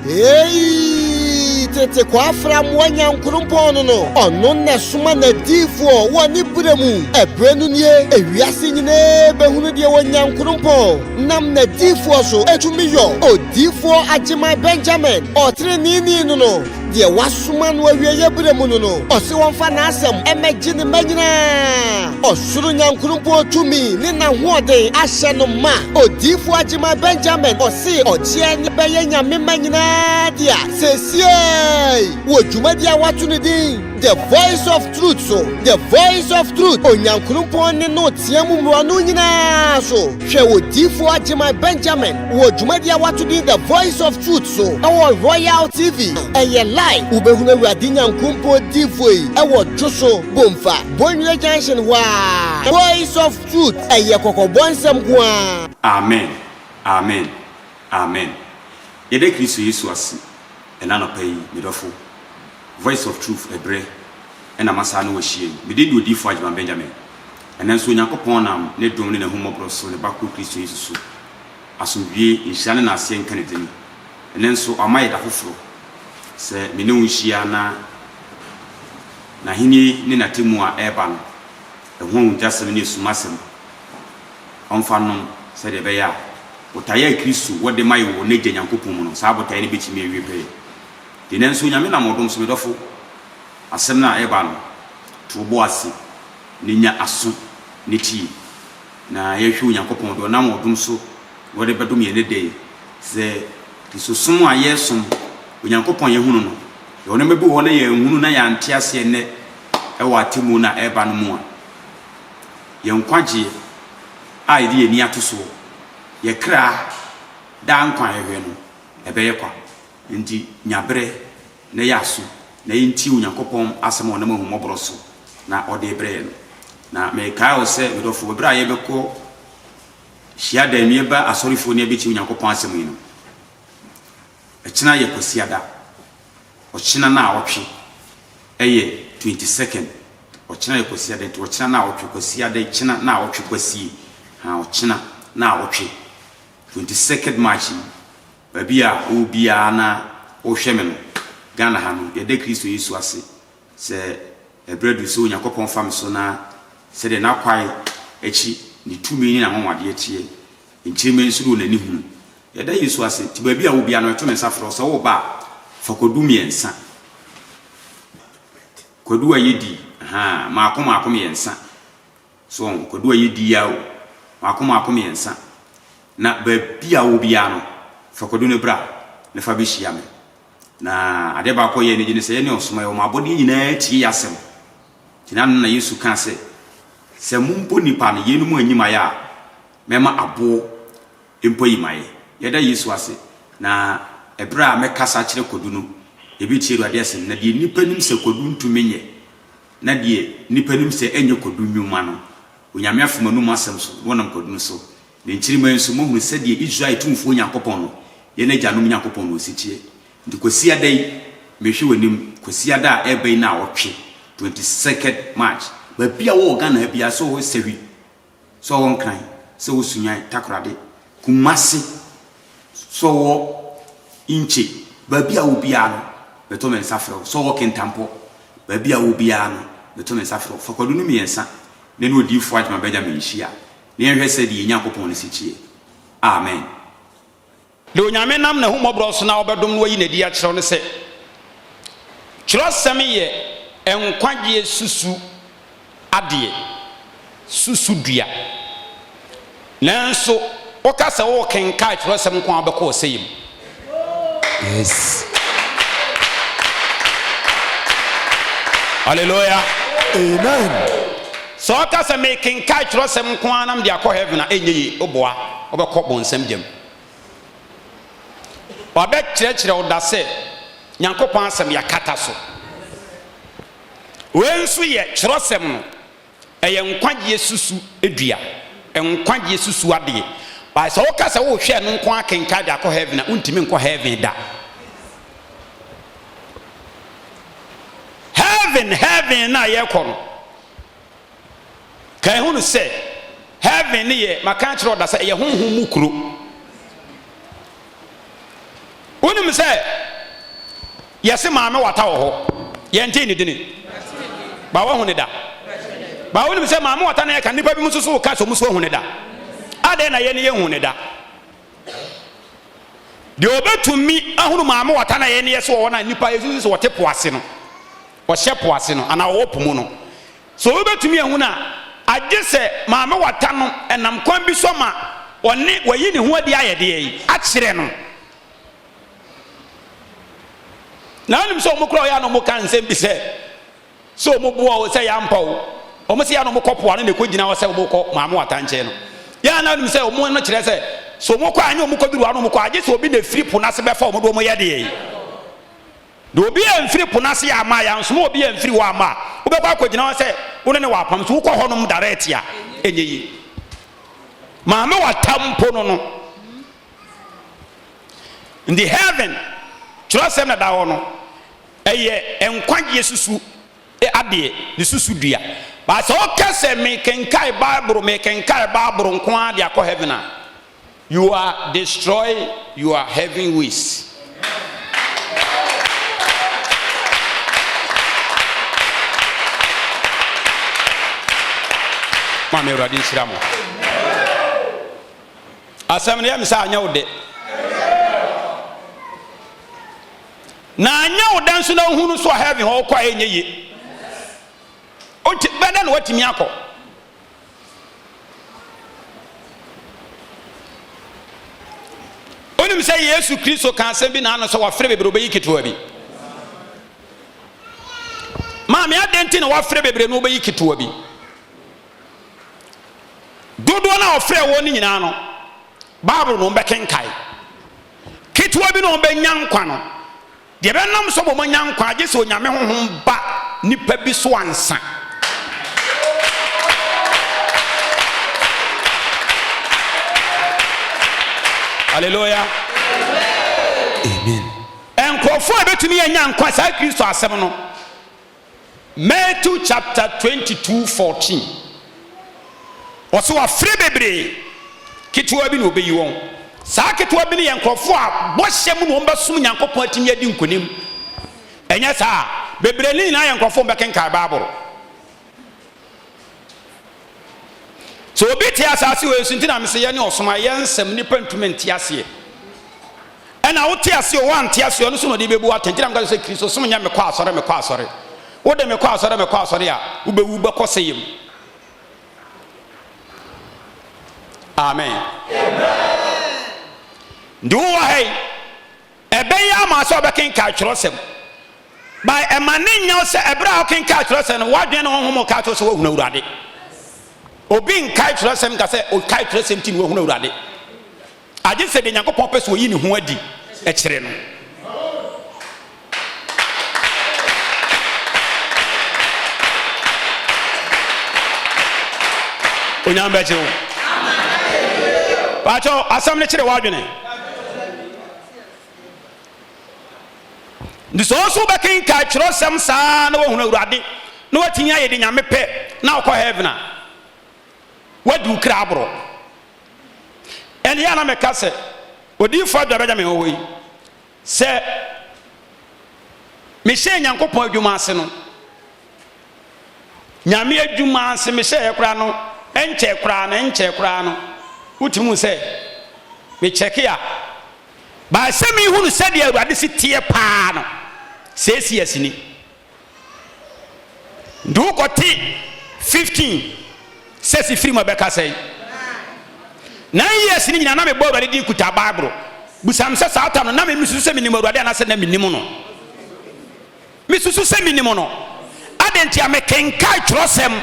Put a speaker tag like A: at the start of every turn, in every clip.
A: Eii, tete Kwafra mmoa Nyankoropɔn no no, ɔno na soma n'adiyifoɔ wɔ ne berɛ mu. Ɛberɛ no nie, ewiase nyinaa bɛhunu deɛ wɔ Nyankoropɔn nam n'adiyifoɔ so tumi yɔ. Odiyifoɔ Agyeman Benjamin, ɔteneneeni no no, deɛ wasoma no awieeɛ berɛ mu no no, ɔse wɔmfa n'asɛm mmɛgye ne mma nyinaa. Ɔsoro Nyankoropɔn tumi ne n'ahoɔden ahyɛ no ma. Odiyifoɔ Agyeman Benjamin, ɔse ɔgyeɛ ne bɛyɛ Nyame mma nyinaa dea seesiei wɔ dwumadi a wɔato no din The Voice of Truth so. The Voice of Truth, Onyankoropɔn nne no teɛ mu mmorɔno nyinaa so. Hwɛ Odiyifoɔ Agyeman Benjamin wɔ dwumadi a wɔato din The Voice of Truth so wɔ Royal TV. Ɛyɛ live. Wobɛhunu Awurade Nyankoropɔn diyifoɔ yi wɔ Dwoso, Bomfa, Bonwire Junction hɔ ara. Voice of Truth, ɛyɛ kɔkɔbɔ nsɛm nko ara.
B: Amen Amen Amen Yɛda Kristo Yesu ase ɛna anɔpa yi me dɔfo Voice of Truth ɛbrɛ ɛna masan ne wo ahyia yi Me din de Odiyifoɔ Agyeman Benjamin Ɛnɛ nso Onyankopɔn nam ne dom ne n'ahummɔborɔ so ne Ba koro Kristo Yesu so Asomdwie, nhyira ne naaseɛ nka ne din Ɛnɛ nso wama yɛ da foforɔ sɛ me ne wo nhyia na N'ahennie ne n'atemmuo a ɛreba no ɛho ahuntasɛm ne asumasɛm ɔmfa nnom sɛdeɛ ɛbɛyɛ a botaeɛ a Kristo wɔ de ma yɛ wɔ N'Agya Nyankopɔn mu no, saa botaeɛ no bɛtumi awie pɛyɛ. Nti nanso Onyame nam ɔdom so, me dɔfo, asɛm no a ɛreba no, to wo bo ase na nya aso na tie, na yɛnhwɛ Onyankopɔn deɛ ɔnam ɔdom so na ɔde bɛdom yɛn nnɛ da yi, sɛ Kristosom a yɛresom, Onyankopɔn a yɛahunu no, yɛwɔ nneɛma bi wɔ hɔ na yɛanhunu na yɛante aseɛ nnɛ wɔ atemmuo no a ɛreba no mu a, yɛn nkwagyeɛ a yɛde yɛn ani ato soɔ, yɛn kra daa nkwa a yɛhwɛ no, ɛbɛyɛ kwa. Enti nya berɛ na yɛ aso na yɛntie Onyankopɔn asɛm a ɔnam ahummɔborɔ so na ɔde rebrɛ yɛn no. Na mekae wo sɛ, me dɔfo, berɛ a yɛbɛkɔ hyiadan mu, yɛba asɔrefuo na yɛbɛtie Onyankopɔn asɛm yi no, ɛkyena yɛ Kwasiada. Ɔkyena naawɔtwe yɛ 22nd, ɔkyena yɛ Kwasiada nti ɔkyena naawɔtwe, Kwasiada, kyena naawɔtwe Kwasie, haa ɔkyena naawɔtwe, 22nd March yi, baabi a wowɔ biara na wohwɛ me no, Ghana ha no, yɛda Kristo Yesu ase sɛ ɛberɛ aduru sɛ Onyankopɔn fa me so na sɛdeɛ n'akwae akyi, ne tumi ne n'anwanwadeɛ teɛ, nkyirimma nso de wɔn ani hunu. Yɛda Yesu ase nti baabi a wɔ biara no yɛto ne nsa frɛ wo sɛ woreba a fa kwadu mmiɛnsa. Kwadu a yɛdi ahaa maako maako mmiɛnsa. So wɔn kwadu a yɛdi ya o maako maako mmiɛnsa. Na baabi a wɔ biara no fa kwadu no bra na fa bɛhyia me. Na adeɛ baako a ɛyɛ anigye ne sɛ yɛne ɔsoma yɛwɔ ma abɔdeɛ nyinaa tie yɛn asɛm. Nti na na Yesu kaa sɛ sɛ mo mpo nnipa no yeinom anyi mayɛ a mɛma aboɔ mpo ayi mayɛ. Yɛda Yesu ase, na ɛberɛ a mɛkasa akyerɛ Kwadu no, yɛbɛtie Awurade asɛm. Na deɛ nnipa nim sɛ Kwadu ntumi nyɛ, na deɛ nnipa nim sɛ ɛnyɛ Kwadu nnwuma no, Onyame afa m'anum asɛm so, na wɔnam Kwadu no so. Ne nkyirimma yi nso, moahunu sɛdeɛ Israel Tumfoɔ Nyankopɔn no, yɛn agyanom Nyankopɔn no, ɔsi teɛ. Nti Kwasiada yi, mehwɛ w'anim, Kwasiada a ɛreba yi naawɔtwe, 22nd March, baabi a wowɔ Ghana ha biara, sɛ wowɔ Sahwi, sɛ ɔwɔ Nkran, sɛ ɔwɔ Sunyani, Takoradi, Kumasi, sɛ ɔwɔ Nkye, baabi a ɔwɔ biara no, meto me nsa frɛ wo. Sɛ ɔwɔ Kintampo, baabi a ɔwɔ biara no, meto me nsa frɛ wo. Fa kwadu no mmiɛnsa na ne odiyifoɔ Agyemang Benjamin nhyia, na yɛnhwɛ sɛdeɛ yɛn Nyankopɔn no si teɛ. Amen.
C: Deɛ Onyame nam n'ahummɔborɔ so na ɔbɛdom no ayi no adi akyerɛ wo ne sɛ, twerɛsɛm yɛ nkwagyeɛ susu adeɛ, susu dua. Nanso woka sɛ worekenkae twerɛsɛm nko a wobɛkɔ ɔsɛeɛ mu.
D: Yes.
C: Hallelujah.
D: Amen.
C: Sɛ ɔka sɛ mekenkae twerɛsɛm nko ara na mede akɔ heaven a ɛnyɛ yie, woboa, wobɛkɔ bonsam gyam. Wabɛkyerɛkyerɛ wo da sɛ Nyankopɔn asɛm yɛakata so. Wei nso yɛ twerɛsɛm no, ɛyɛ nkwagyeɛ susu dua, nkwagyeɛ susu adeɛ. But sɛ woka sɛ wohwɛ ɛno nko ara kenkan de akɔ heaven a, wontumi nkɔ heaven da. Heaven, heaven no a yɛkɔ no, Ka ehunu sɛ heaven no yɛ, maka akyerɛ wo da sɛ ɛyɛ honhom mu kuro. Wonim sɛ yɛse Maame Wata wɔ hɔ? Yɛntee ne dini. Ba woahu ne da? Ba wonim sɛ Maame Wata na yɛka nnipa bi mu nso so ka sɛ ɔmo so ahu ne da. Adɛn na yɛne yɛnhu ne da? Deɛ ɔbɛtumi ahunu Maame Wata na yɛne yɛse wɔ hɔ na nnipa yɛsusu sɛ wɔte po ase no, wɔhyɛ po ase no anaa wɔwɔ po mu no, Sɛ obi bɛtumi ahu no a, agye sɛ Maame Wata no nam kwan bi so ama ɔne wayi ne ho adi ayɛ deɛn? Akyerɛ no. Na wonim sɛ wɔn koraa ɔyɛ a na wɔka nsɛm bi sɛ, sɛ wɔn boa o, sɛ yɛampa o, wɔn sɛ yɛ a na wɔkɔ po ano na ɛkɔgyina hɔ sɛ wɔkɔ Maame Wata nkyɛn no. Yɛ a na wonim sɛ wɔn no kyerɛ sɛ, sɛ wɔkɔ a ɛnyɛ wɔn kɔduru hɔ a na wɔkɔ, agye sɛ obi na ɛfiri po no ase bɛfa wɔn de wɔn yɛ deɛn? Na obi amfiri po no ase amma a, yɛansoma obi amfiri hɔ amma a, wobɛkɔ akɔgyina hɔ sɛ wo ne no wɔ apam. So wokɔ hɔnom direct a, ɛnyɛ yie. Maame wata mpo no no. Nti heaven, twerɛsɛm na da hɔ no, ɛyɛ nkwagyeɛ susu adeɛ, ne susu dua. But sɛ woka sɛ mekenkae Bible, mekenkae Bible nko ara de akɔ heaven a, You are destroy your heaven ways. Maame Awurade nhyira mo. Asɛm no yɛ me sɛ anyɛ wo dɛ. Na anyɛ wo dɛ nso na wohunu so a heaven hɔ wokɔ a ɛnyɛ yie. Wote bɛdɛ na watumi akɔ. Wonim sɛ Yesu Kristo ka asɛm bi n'ano sɛ wafrɛ bebree obeyi ketewa bi. Maame adɛn nti na wafrɛ bebree na obeyi ketewa bi? Dodoɔ no a ɔfrɛ wɔn no nyinaa no, Bible no wɔbɛkenkae. Ketewa bi na wɔbɛnya nkwa no, Deɛ ɛbɛnam so ama wɔanya nkwa, gye sɛ Onyame Honhom ba nipa bi so ansa. Hallelujah.
D: Amen.
C: Nkurɔfoɔ a ɛbɛtumi anya nkwa saa Kristo asɛm no. Matthew chapter 22 14. Ɔse wafrɛ bebree, ketewa bi na ɔbɛyi wɔn. Saa ketewa bi no yɛ nkurɔfoɔ a bɔhyɛ mu na wɔbɛsom Nyankopɔn atumi adi nkonim. Ɛnyɛ saa a, bebree no nyinaa yɛ nkurɔfoɔ a wɔbɛkenkan Bible. Sɛ obi te asase wei so nti na mese yɛne ɔsom a yɛ nsɛm nnipa ntumi nte aseɛ. Ɛna wote aseɛ o woante aseɛ ɔno so na ɔde bɛbu atɛn nti na meka sɛ Kristo som nyɛ mekɔ asɔre mekɔ asɔre. Wode mekɔ asɔre mekɔ asɔre a wobɛwu bɛkɔ sɛyɛ mu. Amen. Nti wowɔ ha yi Ɛbɛyɛ ama sɛ ɔbɛkenkan twerɛsɛm. By ɛma ne nyɛ wo sɛ ɛberɛ a wokenkan twerɛsɛm no w'adwene ne honhom reka akyerɛ wo sɛ woahunu Awurade. Obi nkae twerɛsɛm nka sɛ ɔkae twerɛsɛm nti na wahunu Awurade. Agye sɛ deɛ Nyankopɔn pɛ sɛ ɔyi ne ho adi kyerɛ no. Onyame bɛgye wo. Pakyɛw asɛm no kyerɛ w'adwene. Nti sɛ ɔso wobɛkenkan twerɛsɛm saa na wahunu Awurade na watumi ayɛ de Nyame pɛ na wokɔ heaven a, wadi wo kra aborɔ. Ɛne yɛ a na meka sɛ odiyifoɔ Adwa Benjamin wɔ hɔ yi, sɛ mehyɛɛ Nyankopɔn adwuma ase no, Nyame adwuma ase mehyɛeɛ koraa no, ɛnkyɛɛ koraa no, ɛnkyɛɛ koraa no, wotumi hu sɛ mekyɛke a, by sɛ mehunu sɛdeɛ Awurade si teɛ paa no, seesei asini. Nti wokɔte 15 sɛ si firi mu ɛbɛka sɛn? 9 years no nyinaa na mebɔ Awurade din kuta Bible. Busam sɛ saa tam no na mesusu sɛ menim Awurade anaasɛ na menim no. Mesusu sɛ menim no. Adɛn nti a mekenkae twerɛsɛm?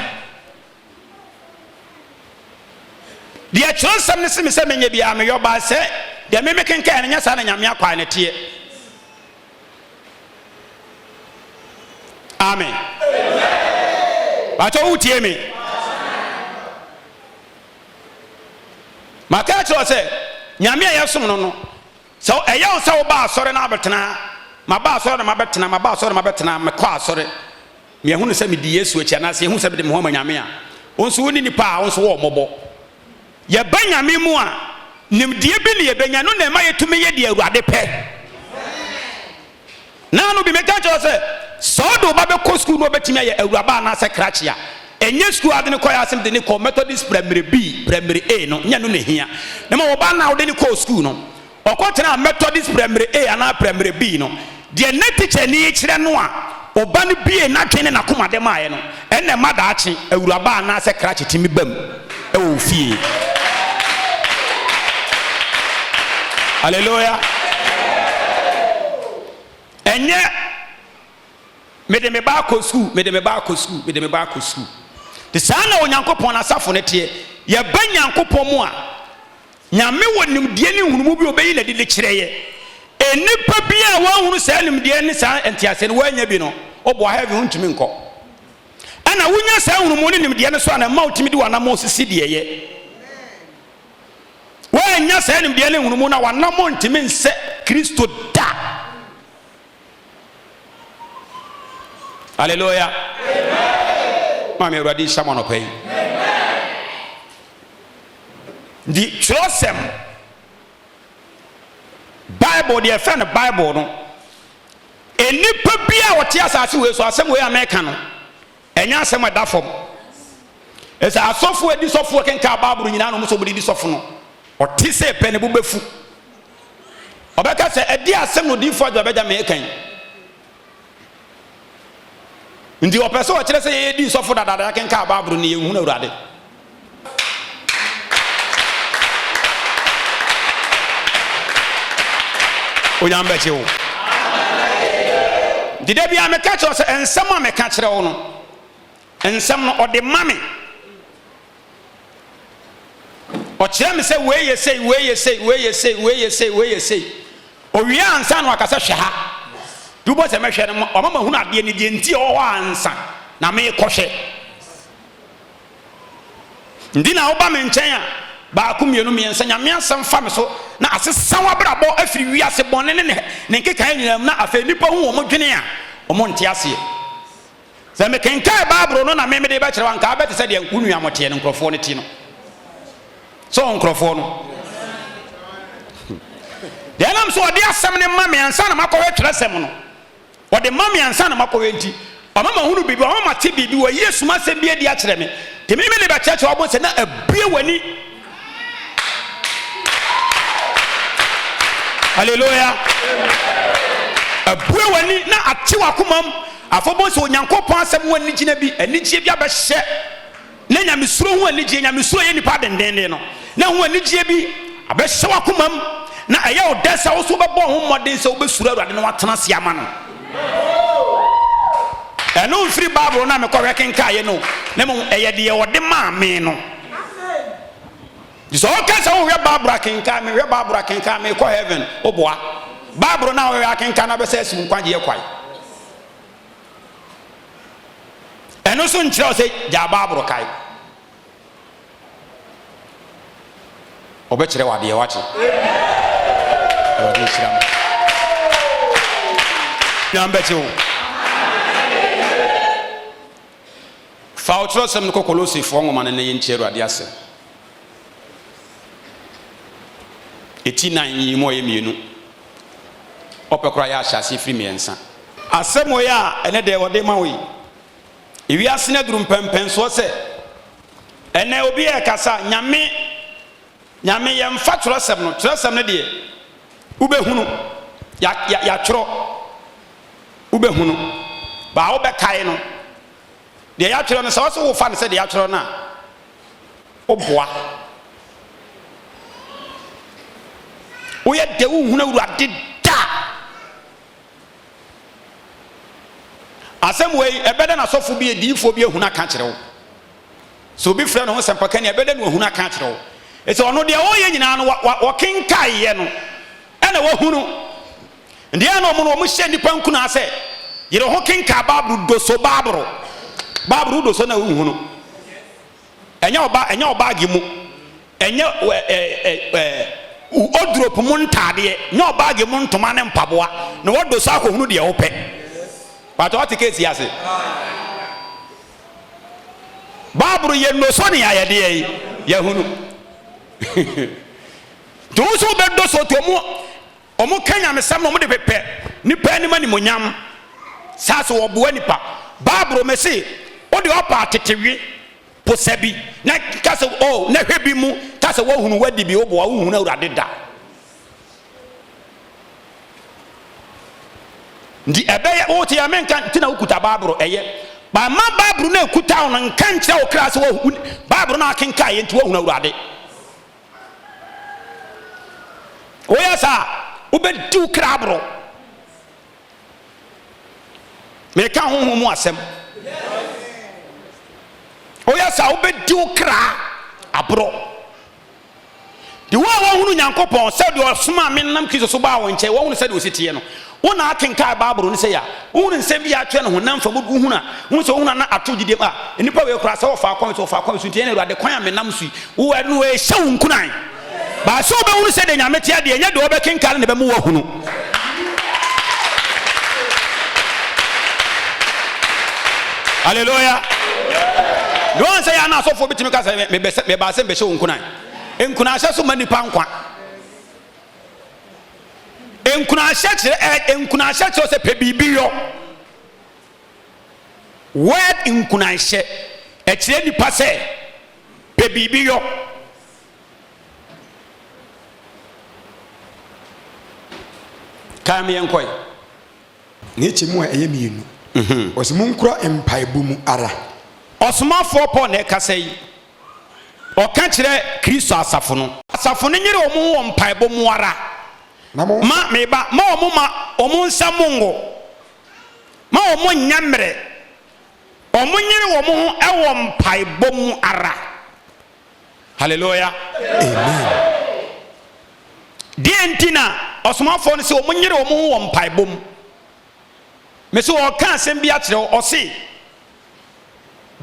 C: Deɛ twerɛsɛm no se me sɛ menyɛ biara meyɔ, baa sɛ deɛ me mekenkae no nyɛ saa na Nyame akwan no teɛ. Amen. Bàtɛ wotie me. Maka akyerɛ sɛ Nyame a yɛsom no no Sɛ ɛyɛ wo sɛ woba asɔre na abɛtena ha, maba asɔre na mabɛtena, maba asɔre na mabɛtena, mekɔ asɔre, meahunu sɛ medi Yesu akyi anaasɛ yɛhu sɛ mede me ho ama Nyame a, wo nso wo ne nipa a wo nso wɔ mmɔbɔ. Yɛba Nyame mu a, nimdeɛ bi ne yɛbɛnya, ɛno na ɛma yɛtumi yɛ deɛ Awurade pɛ. Naano bi meka kyerɛ wo sɛ, sɛ wode wo ba bɛkɔ sukuu na ɔbɛtumi ayɛ awuraba anaasɛ krakye a, ɛnyɛ sukuu a wode no kɔeɛ asɛm de no kɔ Methodist Primary B, Primary A no, nyɛ ɛno na ɛhia. Na mmom wo ba no a wode no kɔɔ sukuu no, ɔkɔtenaa Methodist Primary A anaa Primary B no, deɛ na tikyani kyerɛ no a wo ba no buee n'adwene ne n'akoma de maeɛ no, ɛnna ɛma daakye awuraba anaasɛ krakye tumi ba mu wɔ wo fie. Hallelujah. Ɛnyɛ mede me ba akɔ sukuu, mede me ba akɔ sukuu, mede me ba akɔ sukuu. Te saa na Onyankopɔn asafo no teɛ. Yɛba Nyankopɔn mu a, Nyame wɔ nimdeɛ ne nhunumu bi a ɔbɛyi n'adi de kyerɛ yɛ. Nnipa bi a wɔanhunu saa nimdeɛ ne saa nteaseɛ no wɔannya bi no, ɔboa heaven ho ntumi nkɔ. Ɛna wonya saa nhunumu ne nimdeɛ no so a na ɛma wotumi de w'anammɔn sisi deɛ ɛyɛ. Woannya saa nimdeɛ ne nhunumu no a w'anammɔn ntumi nsɛ Kristo da. Hallelujah. Maame Awurade nhyira mo anɔpa yi. Nti twerɛsɛm Bible deɛ ɛfɛ no Bible no nnipa bi a wɔte asase wei so asɛm wei a mɛka no ɛnyɛ asɛm a ɛda fam. Ɛsɛ asɔfoɔ adi sɔfoɔ kenkan Bible nyinaa na wɔn nso wɔde di sɔfo no ɔte sɛ pɛ ne bo bɛfu. Ɔbɛka sɛ ɛde asɛm na odiyifoɔ adwo abɛgya mɛka yi. Nti ɔpɛ sɛ ɔkyerɛ sɛ yɛyɛ di sɔfo dadaada yɛkenkan Bible no yɛnhunu Awurade. Onyame bɛgye wo. Nti da biara meka kyerɛ wo sɛ nsɛm a meka kyerɛ wo no, nsɛm no ɔde ma me. Ɔkyerɛ me sɛ wei yɛ sei, wei yɛ sei, wei yɛ sei, wei yɛ sei, wei yɛ sei. Owie ansa na waka sɛ hwɛ ha. Nti wobɔ sɛ mɛhwɛ no, wama mahunu adeɛ no deɛ nti ɛwɔ hɔ ansa na mekɔhwɛ. Nti na woba me nkyɛn a, baako, mmienu, mmiɛnsa, Nyame asɛm fa me so na asesa w'abrabɔ afiri wiase bɔne ne ne nkekaeɛ nyinaa mu na afei nnipa hu wɔn dwene a, wɔn nte aseɛ. Sɛ mekenkan Bible no na me mede bɛkyerɛ wo a, anka wobɛte sɛ deɛ wo nua moteɛ no nkurɔfoɔ no te no. Sɛ wɔn nkurɔfoɔ no. Deɛ ɛnam sɛ ɔde asɛm no ma me ansa na makɔhwɛ twerɛsɛm no. Ɔde ma me ansa na makɔhwɛ nti, ɔma mahunu biribi, ɔma mate biribi, wayi asumasɛm bi adi akyerɛ me. Nti me mede bɛkyerɛkyerɛ wo sɛ na abue w'ani. Hallelujah. Abue w'ani na ate w'akomam. Afɔbɔ sɛ Onyankopɔn asɛm ho anigyina bi, anigyeɛ bi abɛhyɛ na nyamesuro ho anigyeɛ, nyamesuro yɛ nipa dendenden no, na ho anigyeɛ bi abɛhyɛ w'akomam, na ɛyɛ wo dɛ sɛ wo so wobɛbɔ ho mmɔden sɛ wobɛsuro Awurade na woatena ase ama no. Ɛno mfiri Bible no a mekɔhwɛ kenkaeɛ no, na mmom ɛyɛ deɛ ɔde maa me no. Nti sɛ ɔka sɛ wohwɛ Bible akenkan, mehwɛ Bible akenkan, mekɔ heaven, woboa. Bible no a wohwɛ akenkan no abɛsɛ asi wo nkwagyeɛ kwae. Ɛno nso nkyerɛ wo sɛ gyaa Bible kae. Ɔbɛkyerɛ wo adeɛ wakye. Awurade nhyira mo. Nyame bɛkye wo. Fa wo kyerɛwsɛm no kɔ Kolosefoɔ nwoma no na yɛntie Awurade asɛm. Eti nan yi mu ɔyɛ mmienu. Ɔpɛ koraa yɛ ahyɛaseɛ firi mmiɛnsa. Asɛm wei a ɛnɛ deɛ wɔde ma wo yi, ewiase no aduru mpɛnpɛnsoɔ sɛ ɛnɛ obi ɛrekasa Nyame, Nyame yɛmfa twerɛsɛm no, twerɛsɛm no deɛ wobɛhunu, ya, ya, yɛatwerɛ, wobɛhunu, baa wobɛkae no, deɛ yɛatwerɛ no sɛ wo sɛ wofa no sɛ deɛ yɛatwerɛ no a, woboa. Woyɛ dɛ wohunu Awurade da. Asɛm wei ɛbɛda na sɔfo bi adiyifoɔ bi ahunu aka akyerɛ wo. Sɛ obi frɛ ne ho sɛmpakani ɛbɛda no ahunu aka akyerɛ wo. Ɛsɛ ɔno deɛ ɔyɛ nyinaa no wɔkenkaeɛ no ɛna wahunu. Deɛ na ɔmo no ɔmo hyɛ nnipa nkunaa sɛ yere ho kenkaa Bible doso Bible Bible doso na wohunu. Ɛnyɛ ɔba ɛnyɛ ɔbaage mu ɛnyɛ ɛ ɛ ɛ wardrobe mu ntaadeɛ nyɛ ɔbaage mu ntoma ne mpaboa na wɔdɔ so akɔhunu deɛ wopɛ. Pàtó ɔte keesi ase. Baaburo yɛ nnoso ne ayɛdeɛ yi yɛhunu. Nti wo nso wobɛdɔ so nti ɔmo ɔmo ka nyamesɛm na ɔmo de pepɛ. Nnipa anim animuonyam. Saa sɛ wɔboa nipa. Bible me se wode ɔpa atete we posa bi na ka sɛ oh na hwɛ bi mu ka sɛ woahunu wadi bi woboa wohunu Awurade da. Nti ɛbɛyɛ wote yɛ menka nti na wokuta Bible ɛyɛ ba ma Bible no ekuta wo no nka nkyerɛ wo kra sɛ woahu Bible no akenkan yɛ nti woahunu Awurade. Woyɛ saa wobɛdi wo kra aboro. Meka honhom mu asɛm. Woyɛ saa wobɛdi wo kra aborɔ. De wɔn a wɔhunu Nyankopɔn sɛ deɛ ɔsomaa me nam Kristo so baa wɔn nkyɛn, wɔhunu sɛdeɛ ɔsi teɛ no. Wo na akenkan Bible no sɛ yɛ a, wohunu nsɛm bi a atwerɛ no honam fam, wohunu a, wohu sɛ wohunu a na ato gyidie mu a, nnipa wei koraa sɛ wɔfaa kwan so, wɔfaa kwan so nti ɛna Awurade kwan a menam so yi, wo ɛno ɛhyɛ wo nkuran. Baa sɛ wobɛhunu sɛdeɛ Nyame teɛ deɛ, ɛnyɛ deɛ wɔbɛkenkan no na ɛbɛma woahunu. Hallelujah. Deɛ wɔn sɛ yɛ ana asɔfoɔ bitumi ka sɛ mebaa sɛ mbɛhyɛ wo nkuran. Nkuranhyɛ so ma nipa nkwa. Nkuranhyɛ kyerɛ ɛ nkuranhyɛ kyerɛ sɛ pɛ biribi yɔ. Word nkuranhyɛ ɛkyerɛ nipa sɛ pɛ biribi yɔ. Kae me yɛnkɔe.
D: Ne kyɛ mu a ɛyɛ mienu. Ɔse monkura mpaebɔ mu ara.
C: Ɔsomafoɔ Paul na ɛkasa yi. Ɔka kyerɛ Kristo asafo no. Asafo no nyere wɔn ho wɔ mpaebɔ mu ara.
D: Na mo.
C: Ma, me ba, ma wɔn ma wɔn nsa mu ngo. Ma wɔn nyɛ mmerɛ. Wɔn nyere wɔn ho wɔ mpaebɔ mu ara. Hallelujah.
D: Amen.
C: Deɛ nti na ɔsomafoɔ no sɛ wɔn nyere wɔn ho wɔ mpaebɔ mu. Mese ɔreka asɛm bi akyerɛ wo, ɔse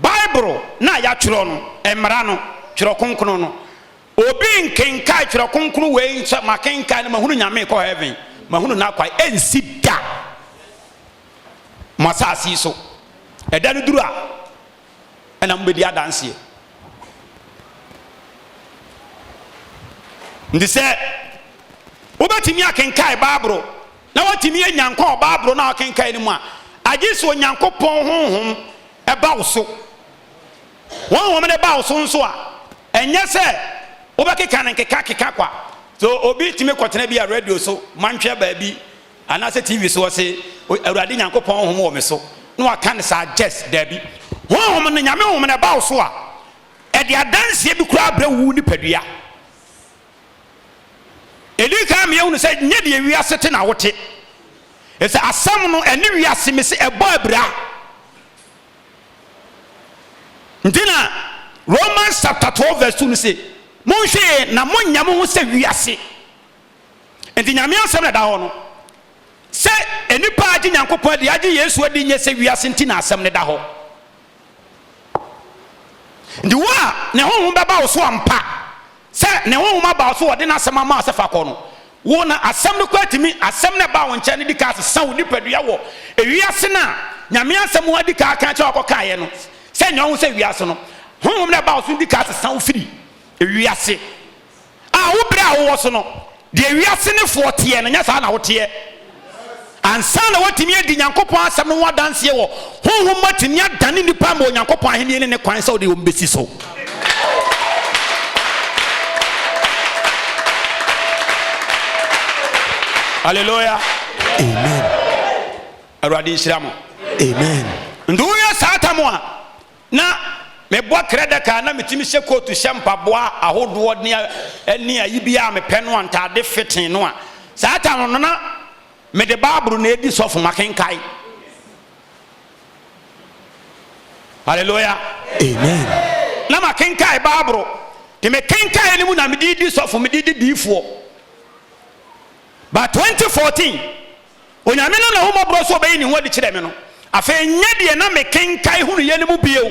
C: Bible no a yɛatwerɛ no, mmara no, Twerɛ Kronkron no, obi nkenkae Twerɛ Kronkron wei sɛ makenkae no mahunu Nyame kɔ heaven, mahunu n'akwan, ɛnsi da mo asase yi so. Ɛda no duru a, ɛna mobɛdi adanseɛ. Nti sɛ wobɛtumi akenkae Bible na woatumi anya nkwa wɔ Bible no a wokenkan no mu a, agye sɛ Onyankopɔn honhom ba wo so. Honhom no ba wo so nso a, ɛnyɛ sɛ wobɛkeka no nkekakeka kwa. So obi tumi kɔtena bi a radio so, mantwea baabi, anaasɛ TV so, ɔse, Awurade Nyankopɔn honhom wɔ me so, na waka no saa just? Daabi. Honhom no, Nyame honhom no ɛba wo so a, ɛde adanseɛ bi koraa brɛ wo nipadua. Ɛdi kan ma yɛhunu sɛ nyɛ deɛ wiase te na wote. Ɛsɛ asɛm no ɛne wiase me se ɛbɔ abira. Nti na Romans chapter 12 verse 2 no se, monhwɛ yie na monnyɛ mo ho sɛ wiase. Nti Nyame asɛm na ɛda hɔ no. Sɛ nnipa agye Nyankopɔn adi, agye Yesu adi nyɛ sɛ wiase nti na asɛm no da hɔ. Nti wo a ne honhom bɛba wo so ampa sɛ ne honhom aba wo so ɔde n'asɛm ama wo sɛ fa kɔ no, wo na asɛm no koraa tumi, asɛm no ɛbaa wo nkyɛn no di kan sesa wo nipadua wɔ ewiase no a Nyame asɛm ho adi kan aka akyerɛ wo akɔkaeɛ no sɛ nyɛ wo ho sɛ wiase no. Honhom no ɛbaa wo so no di kan sesa wo firi ewiase a wo berɛ a wowɔ so no, deɛ wiase no foɔ teɛ no, nyɛ saa na woteɛ. Ansa na woatumi adi Nyankopɔn asɛm no ho adanseɛ wɔ honhom mu atumi adane nnipa ama Onyankopɔn ahennie ne ne kwan sɛ wode wɔn bɛsi so. Hallelujah.
D: Amen.
C: Awurade nhyira mo.
D: Amen.
C: Nti woyɛ saa tam a Na mebɔ krɛdɛka na metumi hyɛ kootu hyɛ mpaboa ahodoɔ ne ne ayi biara a mepɛ no a ntaade feten no a saa tam no na mede baaboro na edi sɔfo makenkae. Hallelujah.
D: Amen.
C: Na makenkae baaboro. Te mekenkae no mu na mede di sɔfo mede di diifoɔ. Ba 2014 Onyame no n'ahummɔborɔ so ɔbɛyi ne ho adi kyerɛ me no, afei nyɛ deɛ na mekenkae hunuiɛ no mu bio.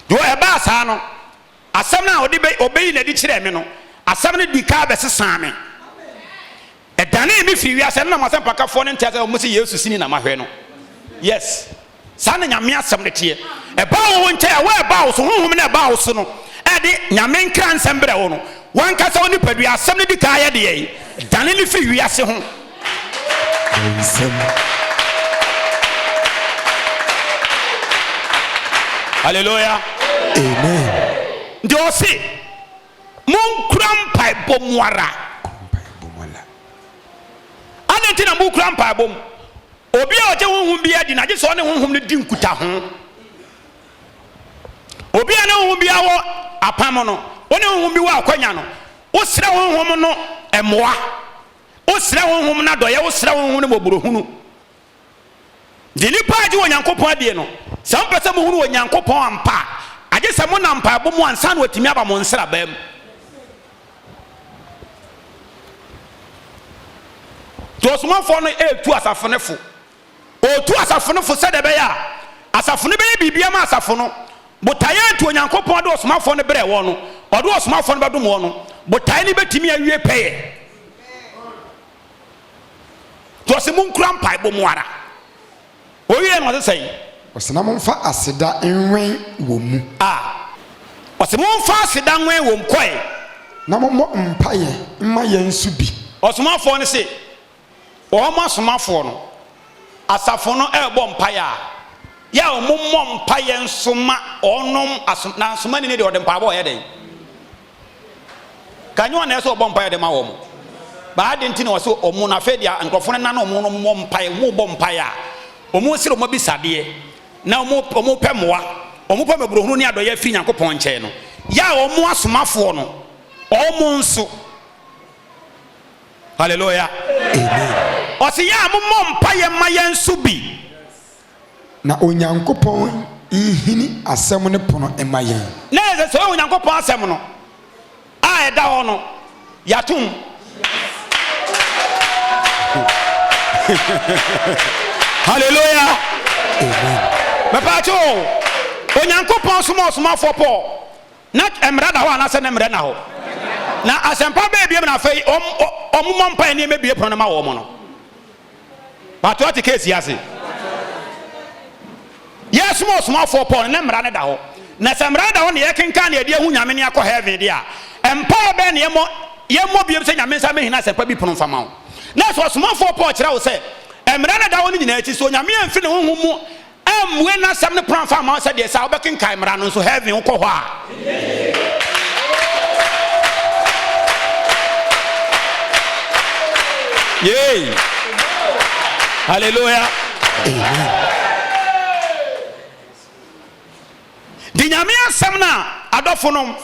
C: Deɛ ɛbaa saa no, asɛm no a ɔde bɛ, ɔbɛyi n'adi kyerɛɛ me no, asɛm no di kaa bɛsesaa me. Ɛdanee me firi wiase, ɛno na mo asɛmpakafoɔ no nte asɛ, wɔn se Yesu sini na mahwɛ no. Yes. Saa na Nyame asɛm no teɛ. Ɛbaa wo nkyɛn a, wo a ɛbaa wo so, Honhom no a ɛbaa wo so no, ɛde Nyame nkra nsɛm brɛ wo no, w'ankasa wo nipadua, asɛm no di kan yɛ deɛn? Dane no firi wiase ho.
D: Wo nsam.
C: Hallelujah.
D: Amen.
C: Nti ɔse monkura mpaebɔ mu ara.
D: Mpaebɔ mu ara.
C: Adɛn nti na mokura mpaebɔ mu? Obi a ɔgye honhom bi adi no, agye sɛ ɔne honhom no di nkutaho. Obi a ne honhom biara wɔ apam no, wo ne honhom bi wɔ akwanya no, wosrɛ honhom no mmoa, wosrɛ honhom no adɔeɛ, wosrɛ honhom no mmɔborɔhunu. Nti nnipa a agye Onyankopɔn adie no, sɛ mopɛ sɛ mohunu Onyankopɔn ampa a, agye sɛ monam mpaebɔ mu ansa na watumi aba mo nsrabaa mu. Nti ɔsomafoɔ no retu asafo no fo. Ɔretu asafo no fo sɛdeɛ ɛbɛyɛ a asafo no bɛyɛ biribi ama asafo no. Botaeɛ a nti Onyankopɔn de ɔsomafoɔ no brɛɛ wɔn no, ɔde ɔsomafoɔ no bɛdom wɔn no, botaeɛ no bɛtumi awie pɛyɛ. Nti ɔse monkura mpaebɔ mu ara. Ɔwieɛ no ɔse sɛn?
D: Ɔse na momfa aseda nwɛn wɔ mu.
C: A. Ɔse momfa aseda nwɛn wɔ mu. Kɔe.
D: Na mommɔ mpaeɛ mma yɛn nso bi.
C: Ɔsomafoɔ no se wɔn asomafoɔ no, asafo no rebɔ mpaeɛ a, yɛ a wɔmmɔ mpaeɛ nso ma wɔnom asom, na asomani no deɛ ɔde mpaebɔ ɔyɛ dɛn? Ka nyɛ wɔn na ɛsɛ ɔbɔ mpaeɛ de ma wɔn. Baa adi nti na wɔsɛ wɔn na afei deɛ nkurɔfoɔ no nane wɔn no mmɔ mpaeɛ, wɔn bɔ mpaeɛ a, wɔn srɛ wɔn abisadeɛ na wɔn wɔn pɛ mmoa, wɔn pɛ mmɔborɔhunu ne adɔeɛ afiri Nyankopɔn nkyɛn no, yɛ a wɔn asomafoɔ no, wɔn nso. Hallelujah.
D: Amen.
C: Ɔse yɛ a mommɔ mpaeɛ ma yɛn nso bi.
D: Na Onyankopɔn nhini asɛm no pono mma yɛn.
C: Na ɛsɛ sɛ Onyankopɔn asɛm no a ɛda hɔ no yɛatom. Hallelujah.
D: Amen.
C: Mepaakyɛ o, Onyankopɔn soma ɔsomafoɔ Paul na mmara da hɔ anaasɛ ne mmara na hɔ? Na asɛmpa bɛɛ biam na afei wɔn mmɔ mpaeɛ nneɛma bie pono no ma wɔn no. But wate case yi ase? Yɛsoma ɔsomafoɔ Paul no, na mmara no da hɔ. Na sɛ mmara no da hɔ na yɛkenkan na yɛde ahu Nyame ne akɔ heaven deɛ a, mpaeɛ bɛn na yɛmmɔ yɛmmɔ biom sɛ Nyame nsa mmɛhina asɛmpa bi pono mfa ma wo? Na sɛ ɔsomafoɔ Paul kyerɛ wo sɛ mmara no da hɔ no nyinaa akyi, sɛ Onyame amfiri ne honhom mu Ammue n'asɛm no pono amfa amma wo sɛdeɛ sɛ wobɛkenkan mmara no nso heaven wokɔ hɔ a. Yay! Hallelujah.
D: Amen.
C: Di Nyame asɛm no a adɔfo nom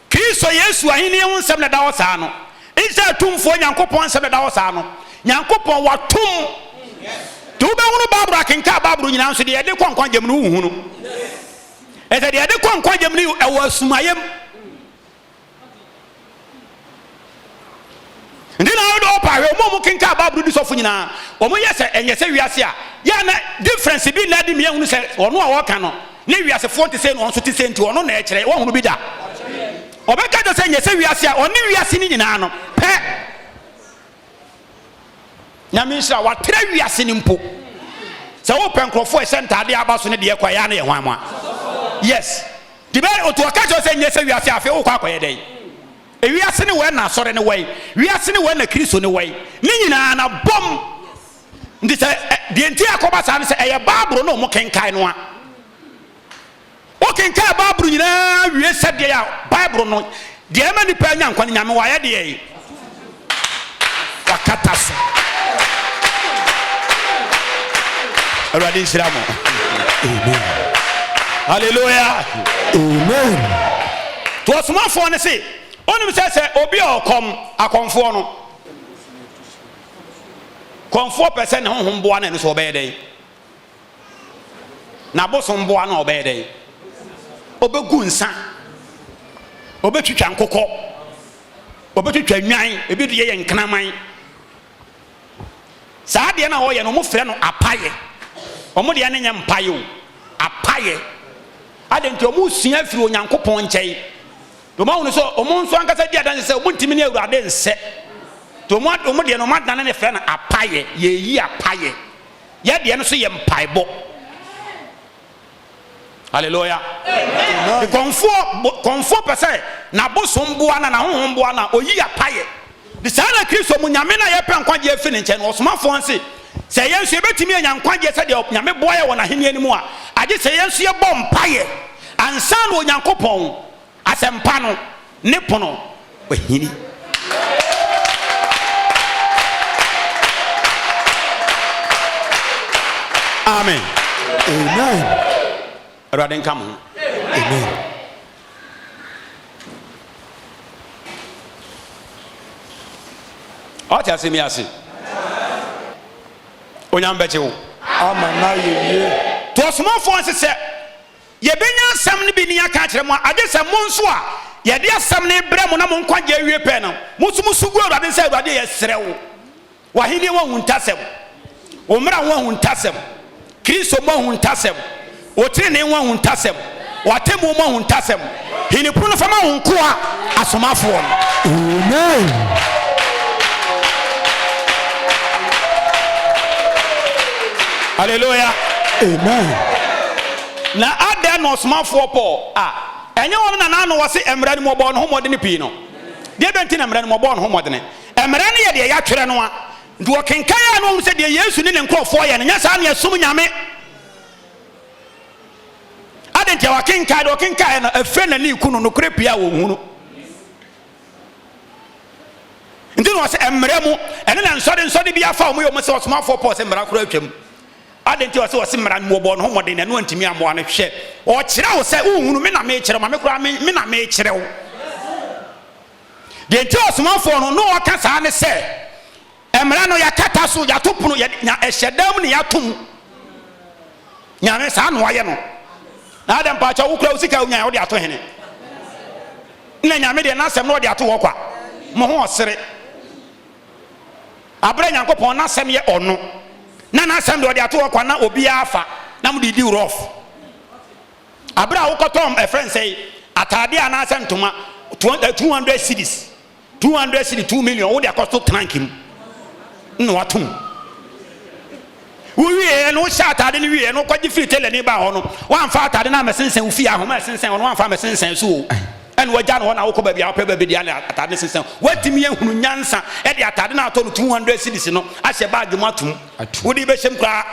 C: Kristo Yesu ahenni ho nsɛm na ɛda hɔ saa no. Israel Tumfoɔ Nyankopɔn nsɛm na ɛda hɔ saa no. Nyankopɔn watom. Nti wobɛhunu Bible akenkan Bible nyinaa nso deɛ yɛde kɔ nkwagye mu no wonhunu. Ɛsɛ deɛ yɛde kɔ nkwagye mu no ɛwɔ asumayɛ mu. Nti na wode ɔpa hwɛ wɔn a wɔkenkan Bible di sɔfo nyinaa wɔn yɛ sɛ ɛnyɛ sɛ wiase a yɛ na difference bi nna adi mmea hunu sɛ ɔno a ɔka no Ne wiasefoɔ nte sei na wɔn nso te sei nti ɔno na ɛkyerɛ. Woahunu bi da? Ɔbɛka kyerɛ sɛ nyɛ sɛ wiase a ɔne wiase no nyinaa no pɛ. Nyame nhyira watra wiase no mpo. Sɛ wopɛ nkurɔfoɔ a ɛhyɛ ntaadeɛ aba so ne deɛ kɔ ɛyɛ a na yɛ hwan mo a? Yes. Nti bɛ otu ɔka kyerɛ sɛ nyɛ sɛ wiase a afei wokɔ akɔyɛ dɛn? Ewiase ne wɔ na asɔre ne wɔ wiase ne wɔ na Kristo ne wɔ ne nyinaa na bɔm. Nti sɛ deɛ nti a ɛkɔba saa no sɛ ɛyɛ Bible na wɔn kenkan no a. Wokenkan Bible nyinaa wie sɛdeɛ a Bible no deɛ ɛma nipa anya nkwa no Nyame wayɛ deɛ yi wakata so. Awurade nhyira mo.
D: Amen.
C: Hallelujah.
D: Amen.
C: To ɔsomafoɔ no se, onim sɛ sɛ obi a ɔkɔm akɔmfoɔ no Kɔmfoɔ pɛ sɛ ne honhom boa no ɛno so ɔbɛyɛ dɛn? N'abosom boa no a ɔbɛyɛ dɛn? Ɔbɛgu nsa, ɔbɛtwitwa nkokɔ, ɔbɛtwitwa nnwan, ebi deɛ yɛ nkraman. Saa adeɛ no a ɔyɛ no, wɔfrɛ no apayɛ. Wɔn deɛ no nyɛ mpaeɛ o, apayɛ. Adɛn nti? Wɔresua afiri Onyankopɔn nkyɛn. Na wɔn ahunu sɛ wɔn nso ankasa di adanse sɛ wɔntumi ne Awurade nsɛ. Nti wɔn wɔn deɛ no wɔn adane ne frɛ no apayɛ. Yɛyi apayɛ. Yɛ deɛ no so yɛ mpaebɔ. Hallelujah. Kɔnfoɔ kɔnfoɔ pɛ sɛ n'abosom boa na n'ahonhom boa na oyi apayɛ. De saa na Kristo mu Nyame no a yɛpɛ nkwagyeɛ afiri ne nkyɛn no, ɔsomafoɔ nse, sɛ yɛn nso yɛbɛtumi anya nkwagyeɛ sɛdeɛ Nyame boa yɛn wɔ n'ahennie no mu a, agye sɛ yɛn nso yɛbɔ mpaeɛ ansa na Onyankopɔn Asɛmpa no ne pono wahini. Amen.
D: Amen.
C: Awurade nka mo ho.
D: Amen.
C: Ɔte asɛm yi ase. Onyame bɛgye wo.
D: Ama na yɛ yie.
C: To ɔsomafoɔ nse sɛ Yɛbɛnya asɛm no bi ne yɛaka akyerɛ mo a, agye sɛ mo nso a yɛde asɛm no rebrɛ mo na mo nkwagyeɛ awie pɛɛ no, mo nso mosu gu Awurade sɛ, Awurade, yɛsrɛ wo, w'ahennie ho ahuntasɛm, wo mmara ho ahuntasɛm, Kristo mu ahuntasɛm, wo tenenee ho ahuntasɛm, w'atemmuo mu ahuntasɛm, hini pono no fa ma wo nkoa asomafoɔ no.
D: Amen.
C: Hallelujah.
D: Amen.
C: Na adɛn na ɔsomafoɔ Paul a ɛnyɛ ɔno na n'ano wɔ se mmara no mu ɔbɔɔ ne ho mmɔdene pii no? Deɛ bɛn nti na mmara no mu ɔbɔɔ ne ho mmɔdene? Mmara no yɛ deɛ yɛatwerɛ no a, nti ɔkenkan a na ɔhunu sɛ deɛ Yesu ne ne nkurɔfoɔ yɛ no, nyɛ saa na ɛsom Nyame. Adɛn nti a wakenkan deɛ ɔkenkaeɛ no, afei n'ani reku no, nokorɛ pii a ɔnhunu. Nti na ɔsɛ mmara mu, ɛne na nsɔre nsɔre bi afa wɔn yɛ wɔn sɛ ɔsomafoɔ Paul sɛ mmara koraa atwam. Adɛn nti ɔsɛ ɔse mmara no mu ɔbɔɔ ne ho mmɔden na ɛno antumi ammoa no? Hwɛ, ɔkyerɛ wo sɛ wonhunu, me na mekyerɛ wo, ma me koraa me, me na mekyerɛ wo. Deɛ nti ɔsomafoɔ no na ɔka saa ne sɛ, mmara no yɛakata so, yɛato pono, yɛ, nya, ɛhyɛ dan mu ne yɛato mu. Nyame saa na wayɛ no. Na adɛn mpaakyɛ wo kura wo sika wonya wode ato hene? Na Nyame deɛ n'asɛm no ɔde ato hɔ kwa. Mo ho ɔsere. Aberɛ a Nyankopɔn n'asɛm yɛ ɔno, na n'asɛm deɛ ɔde ato hɔ kwa na obiara afa na mode redi rough. Aberɛ a wokɔtɔ ɛfrɛ no sɛn, ataadeɛ anaasɛ ntoma, 200 cedis, 200 cedi, 2 million, wode akɔto trunk mu na watom. Wowieɛ no, wohyɛ ataade no wieɛ no, wokɔgye firi tailorni baa hɔ no, woamfa ataade no ammɛsensɛn wo fie, ahoma a ɛsensɛn hɔ no, woamfa ammɛsensɛn so o. Ɛna wagya no hɔ na wokɔ baabi a wopɛ baabi de ana ataade no sensɛn. Woatumi ahunu nyansa de ataade no a atɔ no 200 cedis no ahyɛ baage mu atom. Wode bɛhyɛ mu koraa,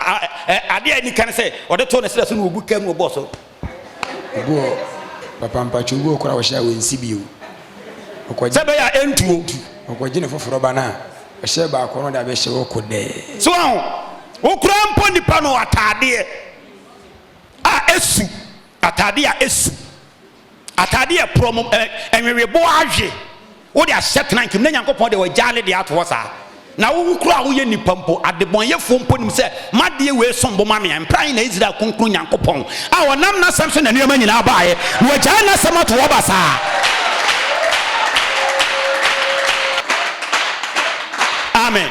C: adeɛ a ɛni kan sɛ ɔde too ne serɛ so na ɔbu kaa mu ɔbɔɔ so.
D: Obi wɔ papa mpakyɛ obi wɔ koraa ɔhyɛ a wɔnsi bio. Ɔkɔgye
C: Sɛ ɛbɛyɛ a ɛntuo.
D: Ɔkɔgye ne foforɔ ba no a ɔhyɛ baako no ɔde abɛhyɛ hɔ kɔ dɛɛ.
C: So wahu? Wo koraa mpo nipa no ataadeɛ a ɛsu, ataadeɛ a ɛsu, ataadeɛ a ɛporɔ mo, ɛ, nweweboɔ awe, wode ahyɛ trank mu na Nyankopɔn deɛ wagyaa ne deɛ ato hɔ saa. Na wo koraa a woyɛ nipa mpo, adebɔnyɛfoɔ mpo nim sɛ m'adeɛ wei som bo ma me a, mpra he na Israel Kronkron Nyankopɔn a ɔnam n'asɛm so na nneɛma nyinaa baeɛ, na wagyae n'asɛm ato hɔ basaa. Amen.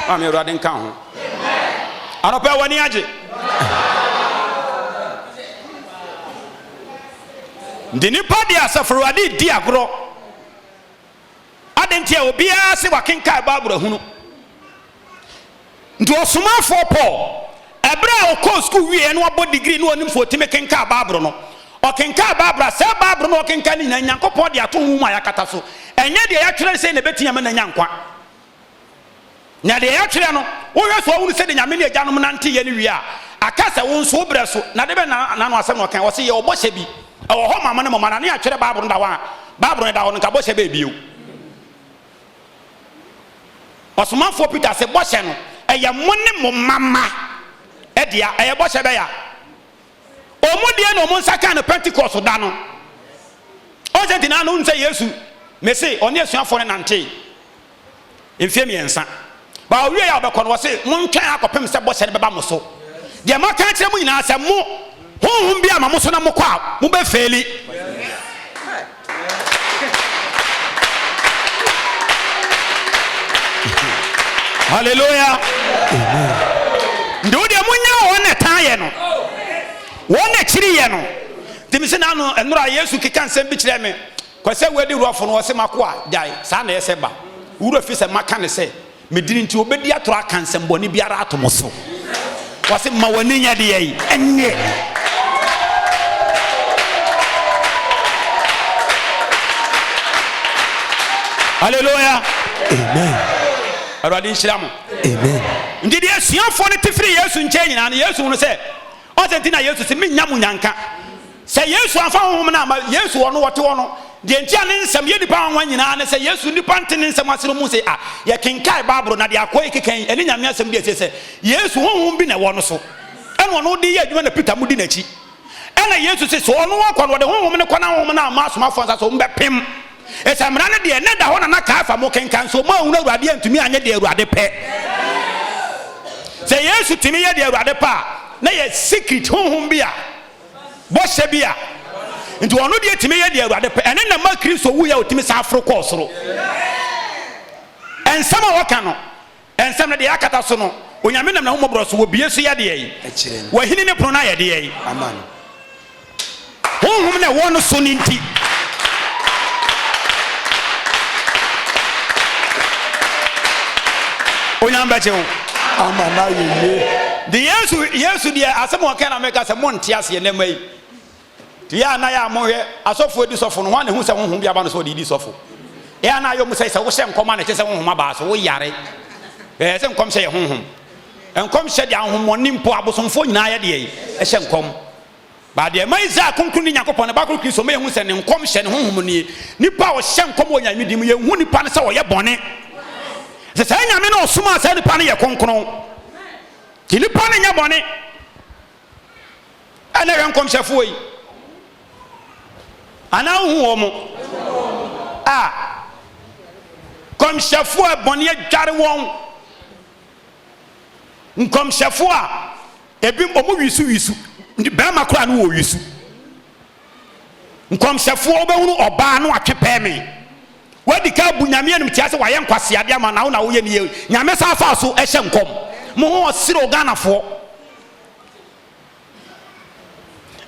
C: Maame Awurade nka ho. Anɔpa yi w'ani agye? Nti nipa de asafo Awurade di agorɔ. Adɛn nti a obiara se wakenkan Bible ahunu? Nti ɔsomafoɔ Paul, ɛberɛ a ɔkɔɔ sukuu wieɛ na wabɔ degree na ɔnim sɛ ɔtumi kenkan Bible no, ɔkenkan Bible a, saa Bible no a ɔkenkan no nyinaa Nyankopɔn de ato nwoma a yɛakata so. Ɛnyɛ deɛ yɛatwerɛ no sei na ɛbɛtumi ama no anya nkwa. Na deɛ yɛatwerɛ no, wohwɛ so a wohunu sɛdeɛ Nyame ne agyanom nanteeɛ no wie a, aka sɛ wo nso wo berɛ so. Na de bɛn na n'ano asɛm na ɔkae? Ɔse, Yɛwɔ bɔhyɛ bi, ɛwɔ hɔ ma mo ne mo mma. Na ne yɛatwerɛ Bible no da hɔ a, Bible no da hɔ no, nka bɔhyɛ bɛɛ bio? Ɔsomafoɔ Peter se, Bɔhyɛ no, ɛyɛ mo ne mo mma mma dea. Ɛyɛ bɔhyɛ bɛn a? Wɔn deɛ na wɔn nsa kaa no Pentecost da no. Ɔn sɛ nti na ano sɛ Yesu, mese, ɔne asuafoɔ no nantee. Mfeɛ miɛnsa. Ba ɔwieɛ a ɔbɛkɔ no, ɔse, Montwɛn akɔpem sɛ bɔhyɛ no bɛba mo so. Deɛ maka akyerɛ mo nyinaa, sɛ mo, honhom bi ama mo so na mokɔ a, mobɛfeeli. Hallelujah. Nti wo deɛ monya wɔn na ɛtaa yɛ no, wɔn na akyiri yɛ no. Nti mese na ano nnora Yesu keka nsɛm bi kyerɛ me. Kwasi Awuah di wurɔfo no, ɔse, M'akoa, gyae, saa na ɛyɛ sɛ ba. Wo werɛ fi sɛ maka no sɛ, me dini nti wɔbɛdi atorɔ aka nsɛmmɔne biara ato mo so? Ɔse, Ma w'ani nyɛ deɛn? Nnye. Hallelujah.
D: Amen.
C: Awurade nhyira mo.
D: Amen.
C: Nti deɛ asuafoɔ no te firi Yesu nkyɛn nyinaa no, Yesu hunu sɛ ɔsɛ nti na Yesu sɛ mennya mo nyanka. Sɛ Yesu amfa honhom no amma Yesu ɔno ɔte hɔ no, deɛ nti a ne nsɛm yɛ nnipa nwanwa nyinaa ne sɛ Yesu nnipa nte ne nsɛm ase no mu sɛ a yɛkenkae Bible na deɛ akoa yi keka yi ɛne Nyame asɛm di asie sɛ Yesu honhom bi na ɛwɔ no so ɛna ɔno de yɛ adwuma na Peter mo di n'akyi. Ɛna Yesu se, sɛ ɔno akɔ no, ɔde Honhom no kɔ na Honhom no amma asomafoɔ nsa so, wɔbɛpem. Ɛsɛ mmara no deɛ, na ɛda hɔ na na Kaiafa mo kenkan, nso wɔn anhunu Awurade antumi anyɛ deɛ Awurade pɛ. Sɛ Yesu tumi yɛ deɛ Awurade pɛ a, na yɛ secret honhom bi a, bɔhyɛ bi a, nti ɔno deɛ tumi yɛ deɛ Awurade pɛ. Ɛne na ma Kristo wuiɛ a ɔtumi san foro kɔɔ soro. Nsɛm a wɔka no, Nsɛm no, deɛ akata so no, Onyame nam n'ahummɔborɔ so wɔbue so yɛ deɛn? Wahini ne pono no ayɛ deɛn? Honhom no ɛwɔ no so no nti. Onyame bɛgye wo.
D: Ama no ayɛ yie.
C: De Yesu, Yesu deɛ asɛm a ɔka na meka sɛ monte aseɛ nnɛ yi. Nti yɛ a na yɛ a monhwɛ asɔfoɔ di sɔfo no, hwan na ɛhu sɛ honhom bi aba no sɛ ɔde di sɔfo? Yɛ a na ayɛ ɔmo sɛ sɛ wohyɛ nkɔm a na ɛkyɛ sɛ honhom abaa so, woyare. Ɛyɛ sɛ nkɔmhyɛ yɛ honhom. Nkɔmhyɛ deɛ ahohommɔne mpo abosomfoɔ nyinaa yɛ deɛ ɛhyɛ nkɔm. Ba deɛ ɛma Israel kronkron ni Nyankopɔn ne ba koro Kristo ma yɛhu sɛ ne nkɔmhyɛ ne honhom nie. Nipa a ɔhyɛ nkɔm wɔ Nyame din mu yɛnhu nipa no sɛ ɔyɛ bɔne. Sɛ saa Nyame no ɔsomaa saa nipa no yɛ kronkron. Nti nipa no nyɛ bɔne. Ɛna hwɛ nkɔmhyɛfoɔ yi. Anaa wohu wɔn mo? A nkɔmhyɛfoɔ a bɔne adware wɔn. Nkɔmhyɛfoɔ a ebi wɔn wisu wisu. Bɛrima koraa no wɔ wisu. Nkɔmhyɛfoɔ wobɛhunu ɔbaa no atwe pɛɛ me. Wadi ka abu Nyame animtia sɛ wayɛ nkwaseade ama na wo na woyɛ ne yie. Nyame san fa so ɛhyɛ nkɔm. Mo ho ɔsere o Ghanafoɔ.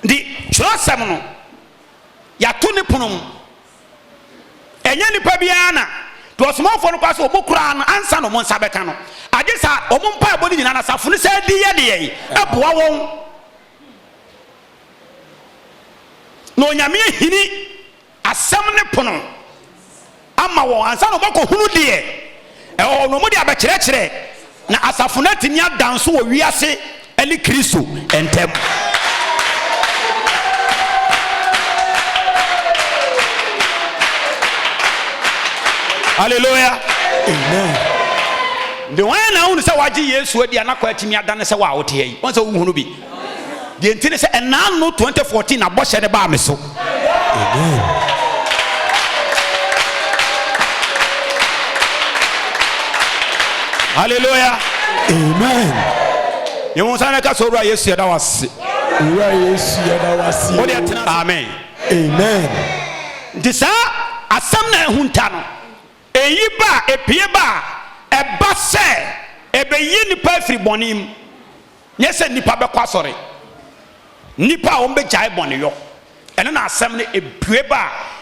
C: Nti twerɛsɛm no, yɛato ne pono mu. Ɛnyɛ nipa biara na deɛ ɔsomafoɔ no kora sɛ wɔn koraa no ansa na wɔn nsa bɛka no. Agye sa wɔn mpaebɔ no nyinaa na asafo no sɛ di yɛ deɛ ɛboa wɔn. Na Onyame ahini Asɛm no pono ama wɔn ansa na wɔakɔhunu deɛ ɛwɔ hɔ na wɔde abɛkyerɛkyerɛ, na asafo no atumi ada nso wɔ wiase ne Kristo ntam. Hallelujah.
D: Amen.
C: De wɔn na ahunu sɛ wagye Yesu adi a n'akɔ atumi adane sɛ wɔ a wote ha yi. Wɔn sɛ wohunu bi. Deɛ nti ne sɛ ɛnaa no 2014 na bɔhyɛ no baa me so.
D: Amen.
C: Hallelujah.
D: Amen.
C: Yɛn nsa na ɛka sɛ owura Yesu yɛda wase.
D: Owura Yesu yɛda wase.
C: Wode ɛtena amen.
D: Amen.
C: Nti saa asɛm na ɛhunta no eyi ba a epie ba a ɛba sɛ ɛbɛyi nipa afiri bɔne mu. Nyɛ sɛ nnipa bɛkɔ asɔre, nnipa a wɔbɛgyae bɔneyɔ. Ɛno na asɛm no ebue ba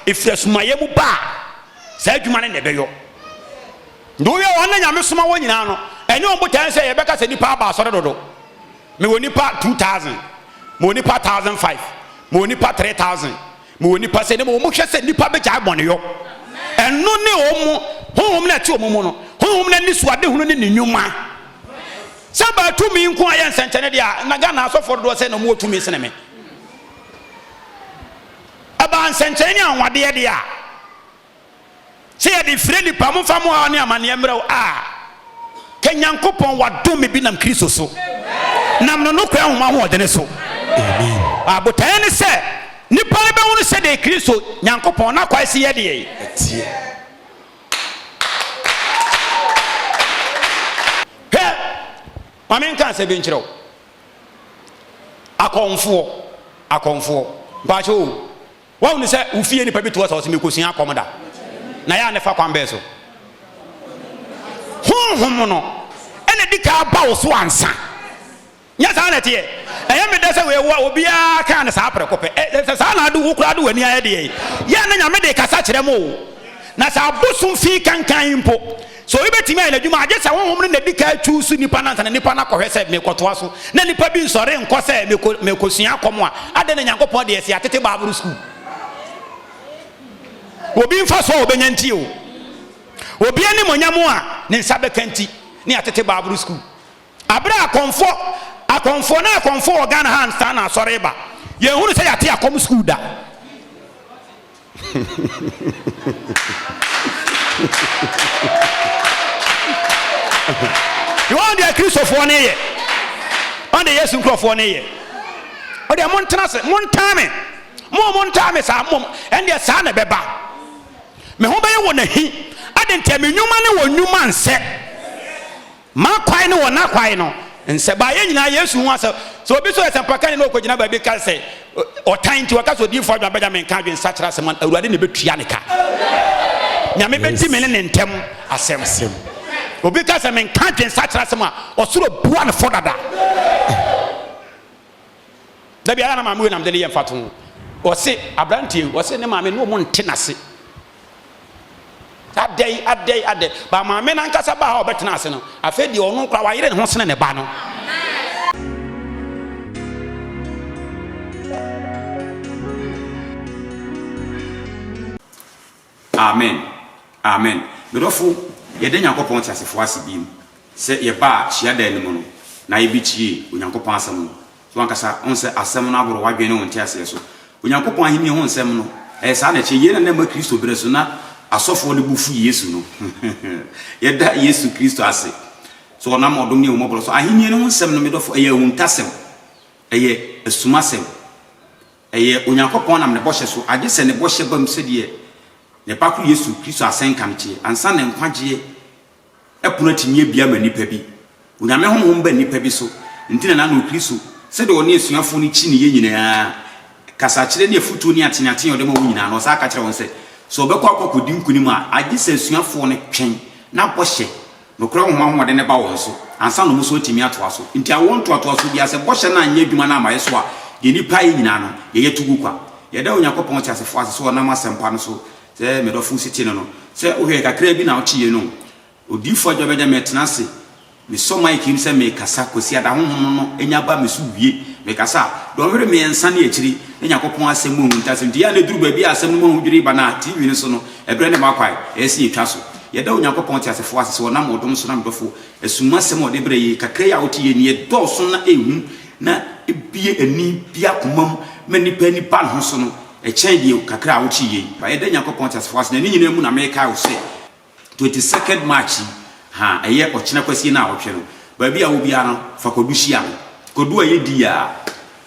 C: a, ɛfiri asumayɛ mu ba a, saa adwuma no na ɛbɛyɔ. Nti wohwɛ wɔn na Nyame soma wɔn nyinaa no, ɛnyɛ wɔn botaeɛ sɛ yɛbɛka sɛ nnipa aba asɔre dodo. Mewɔ nnipa 2000, mewɔ nnipa 1005, mewɔ nnipa 3000, mewɔ nnipa sɛ, na mmom wɔhwɛ sɛ nnipa bɛgyae bɔneyɔ. Ɛno ne wɔn honhom no a ɛte wɔn mu no, honhom no anisoadehunu ne ne nnwuma. Sɛ baa tumi nko a yɛ nsɛnkyɛnne deɛ a, na Ghana asɔfoɔ dodoɔ sɛn na wɔwɔ tumi sene me? Ɛbaa nsɛnkyɛnne ne anwanwadeɛ deɛ a, sɛ yɛde frɛ nnipa, momfa mo haw ne amanneɛ mmerɛ wo a, ka Nyankopɔn wadom me bi nam Kristo so, nam no nokorɛ nhoma ahoɔdene so. Botaeɛ ne sɛ nnipa no bɛhunu sɛdeɛ Kristo Nyankopɔn n'akwan si yɛ deɛ.
D: Ɛteɛ.
C: Hwɛ, ma menka asɛm bi nkyerɛ wo. Akɔmfoɔ, akɔmfoɔ, mpaakyɛ o, woahunu sɛ wo fie nipa bi to hɔ sɛ ɔsɛ mekɔsua akɔm da? Na yɛ a ne fa kwan bɛɛ so? Honhom no ɛna di ka ba wo so ansa. Nyɛ saa na ɛteɛ? Ɛyɛ me dɛ sɛ wei wo obiara kaa no saa prɛko pɛ. Ɛ, sɛ saa na ade wo koraa de w'ani ayɛ deɛ yi, yɛ a na Nyame de kasa kyerɛ mo o. Na sɛ abosom fi kankan yi mpo, sɛ obi bɛtumi ayɛ n'adwuma a, gye sɛ Honhom no na di kan chuusu nipa no ansa na nipa no akɔhwɛ sɛ merekɔtoa so. Na nipa bi nsɔre nkɔ sɛ mekɔ, merekɔsua akɔm a, adɛn na Nyankopɔn de asi atete Bible sukuu? Obi mfasoɔ a ɔbɛnya nti o. Obi animuonyam a ne nsa bɛka nti ne yɛatete Bible school. Aberɛ a akɔmfoɔ, akɔmfoɔ na akɔmfoɔ wɔ Ghana ha ansa na asɔre reba. Yɛnhunu sɛ yɛate akɔm school da. Wɔn deɛ Kristofoɔ no yɛ, wɔn deɛ Yesu nkurɔfoɔ no yɛ. Wɔn deɛ montena ase, montaa me, mo montaa me saa, mmom ɛndeɛ saa na ɛbɛba. Me ho bɛyɛ wɔn ahi, adɛn nti a me nnwuma ne wɔn nnwuma nsɛ. M'akwan ne wɔn akwan no nsɛ. Ba yɛn nyinaa Yesu ho asɛm. Sɛ obi so yɛ sɛmpakani na ɔkɔgyina baabi ka sɛ ɔtan nti ɔka sɛ odiyifoɔ adwuma bɛgya menka adwene nsakyera asɛm a, Awurade na ɛbɛtua ne ka. Nyame bɛdi me ne ne ntam asɛm. Obi ka sɛ menka adwene nsakyera asɛm a, ɔsoro bua no fɔ dada. Da biara na maame wei nam de ne yɛ mfatoho. Ɔse aberanteɛ yi, ɔse ne maame ne ɔmo nte n'ase. Adɛn, adɛn, adɛn. Ba maame no ankasa baa hɔ a ɔbɛtena ase no, afei deɛ ɔno koraa wayere ne ho sene ne ba no.
B: Amen Amen me dɔfo yɛda Nyankopɔn teasefoɔ ase biom sɛ yɛbaa hyiadan no mu no na yɛbɛtiee Onyankopɔn asɛm no. So w'ankasa wohu sɛ asɛm no aboro w'adwene ne wo nteaseɛ so? Onyankopɔn ahennie ho nsɛm no, ɛyɛ saa na ɛkyɛ. Yei na na ɛma Kristo berɛ so na asɔfoɔ no bo fu Yesu no. Yɛda Yesu Kristo ase sɛ ɔnam ɔdom ne ahummɔborɔ so. Ahennie no ho nsɛm no, me dɔfo, ɛyɛ ahuntasɛm. Ɛyɛ asumasɛm. Ɛyɛ Onyankopɔn nam ne bɔhyɛ so, agye sɛ ne bɔhyɛ bam sɛdeɛ ne Ba koro Yesu Kristo asɛnka no teɛ, ansa na nkwagyeɛ pono atumi abue ama nnipa bi. Onyame Honhom ba nnipa bi so, nti na n'ano Kristo, sɛdeɛ ɔne asuafoɔ no kyiniiɛ nyinaa, kasakyerɛ ne afutuo ne ateatea a ɔde ma wɔn nyinaa no, ɔsan ka kyerɛ wɔn sɛ, sɛ ɔbɛkɔ akɔ akɔdi nkonim a, agye sɛ asuafoɔ no twɛn na bɔhyɛ, nokorɛ Honhom ahoɔden no ba wɔn so, ansa na wɔn nso atumi atoa so. Nti awoɔ ntoatoasoɔ biara, sɛ bɔhyɛ no anyɛ adwuma na amma yɛ so a, deɛ nnipa ayɛ nyinaa no, yɛyɛ to gu kwa. Yɛda Onyankopɔn teasefoɔ ase sɛ ɔnam asɛmpa no so Sɛ me dɔfo si te no no, sɛ wohwɛ kakraa bi na wote yei no, Odiyifoɔ Adwoa bɛgya me atena ase, mesɔ mic yi mu sɛ merekasa, Kwasiada honhom no nya ba me so wie, mekasa a, dɔnhwere mmiɛnsa ne akyiri, na Nyankopɔn asɛm mu ahuntasɛm nti, yɛ a na ɛduru baabi a asɛm no mu ahodwiri ba no a, TV no so no, ɛberɛ ne m'akwae, ɛyɛ sɛ yɛtwa so. Yɛda Onyankopɔn teasefoɔ ase sɛ ɔnam ɔdom so na me dɔfo, asum asɛm a ɔde brɛ yei, kakra yi a wote yei no, yɛdɔɔso na ɛhu na ɛbue ani, bue akoma mu ma nnipa ani ba ne ho so no, Ɛkyɛn deɛ kakra a wokyee yei. Ba yɛda Nyankopɔn teasefoɔ ase na ne nyinaa mu na mekae wo sɛ 22nd March yi, ha, ɛyɛ ɔkyena kwasie naawɔtwe no, baabi a wɔ biara no, fa kwadu hyia me. Kwadu a yɛdi yi a,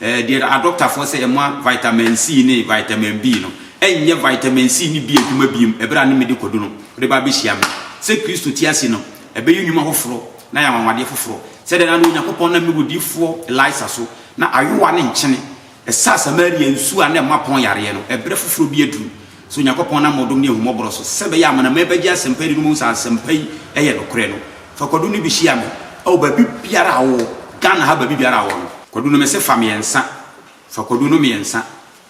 B: ɛɛ, deɛ adɔktafoɔ sɛ ɛma vitamin C ne vitamin B no, ɛnyɛ vitamin C ne B adwuma biom ɛberɛ a ne mede kwadu no wode ba abɛhyia me. Sɛ Kristo te ase no, ɛbɛyɛ nnwuma foforɔ na ayɛ anwanwadeɛ foforɔ, sɛdeɛ na na Onyankopɔn nam ne odiyifoɔ Elisa so na ayowa ne nkyene Ɛsaa Samaria nsu a na ɛma pɔn yareɛ no. Ɛberɛ foforɔ bi aduru sɛ Onyankopɔn nam ɔdom ne ahummɔborɔ so sɛ ɛbɛyɛ a amanaman bɛgye asɛmpa adi no mmom sɛ asɛmpa yi yɛ nokorɛ no. Fa kwadu no bi hyia me wɔ baabi biara a wowɔ, Ghana ha baabi biara a wowɔ no. Kwadu no, mese fa mmiɛnsa. Fa kwadu no mmiɛnsa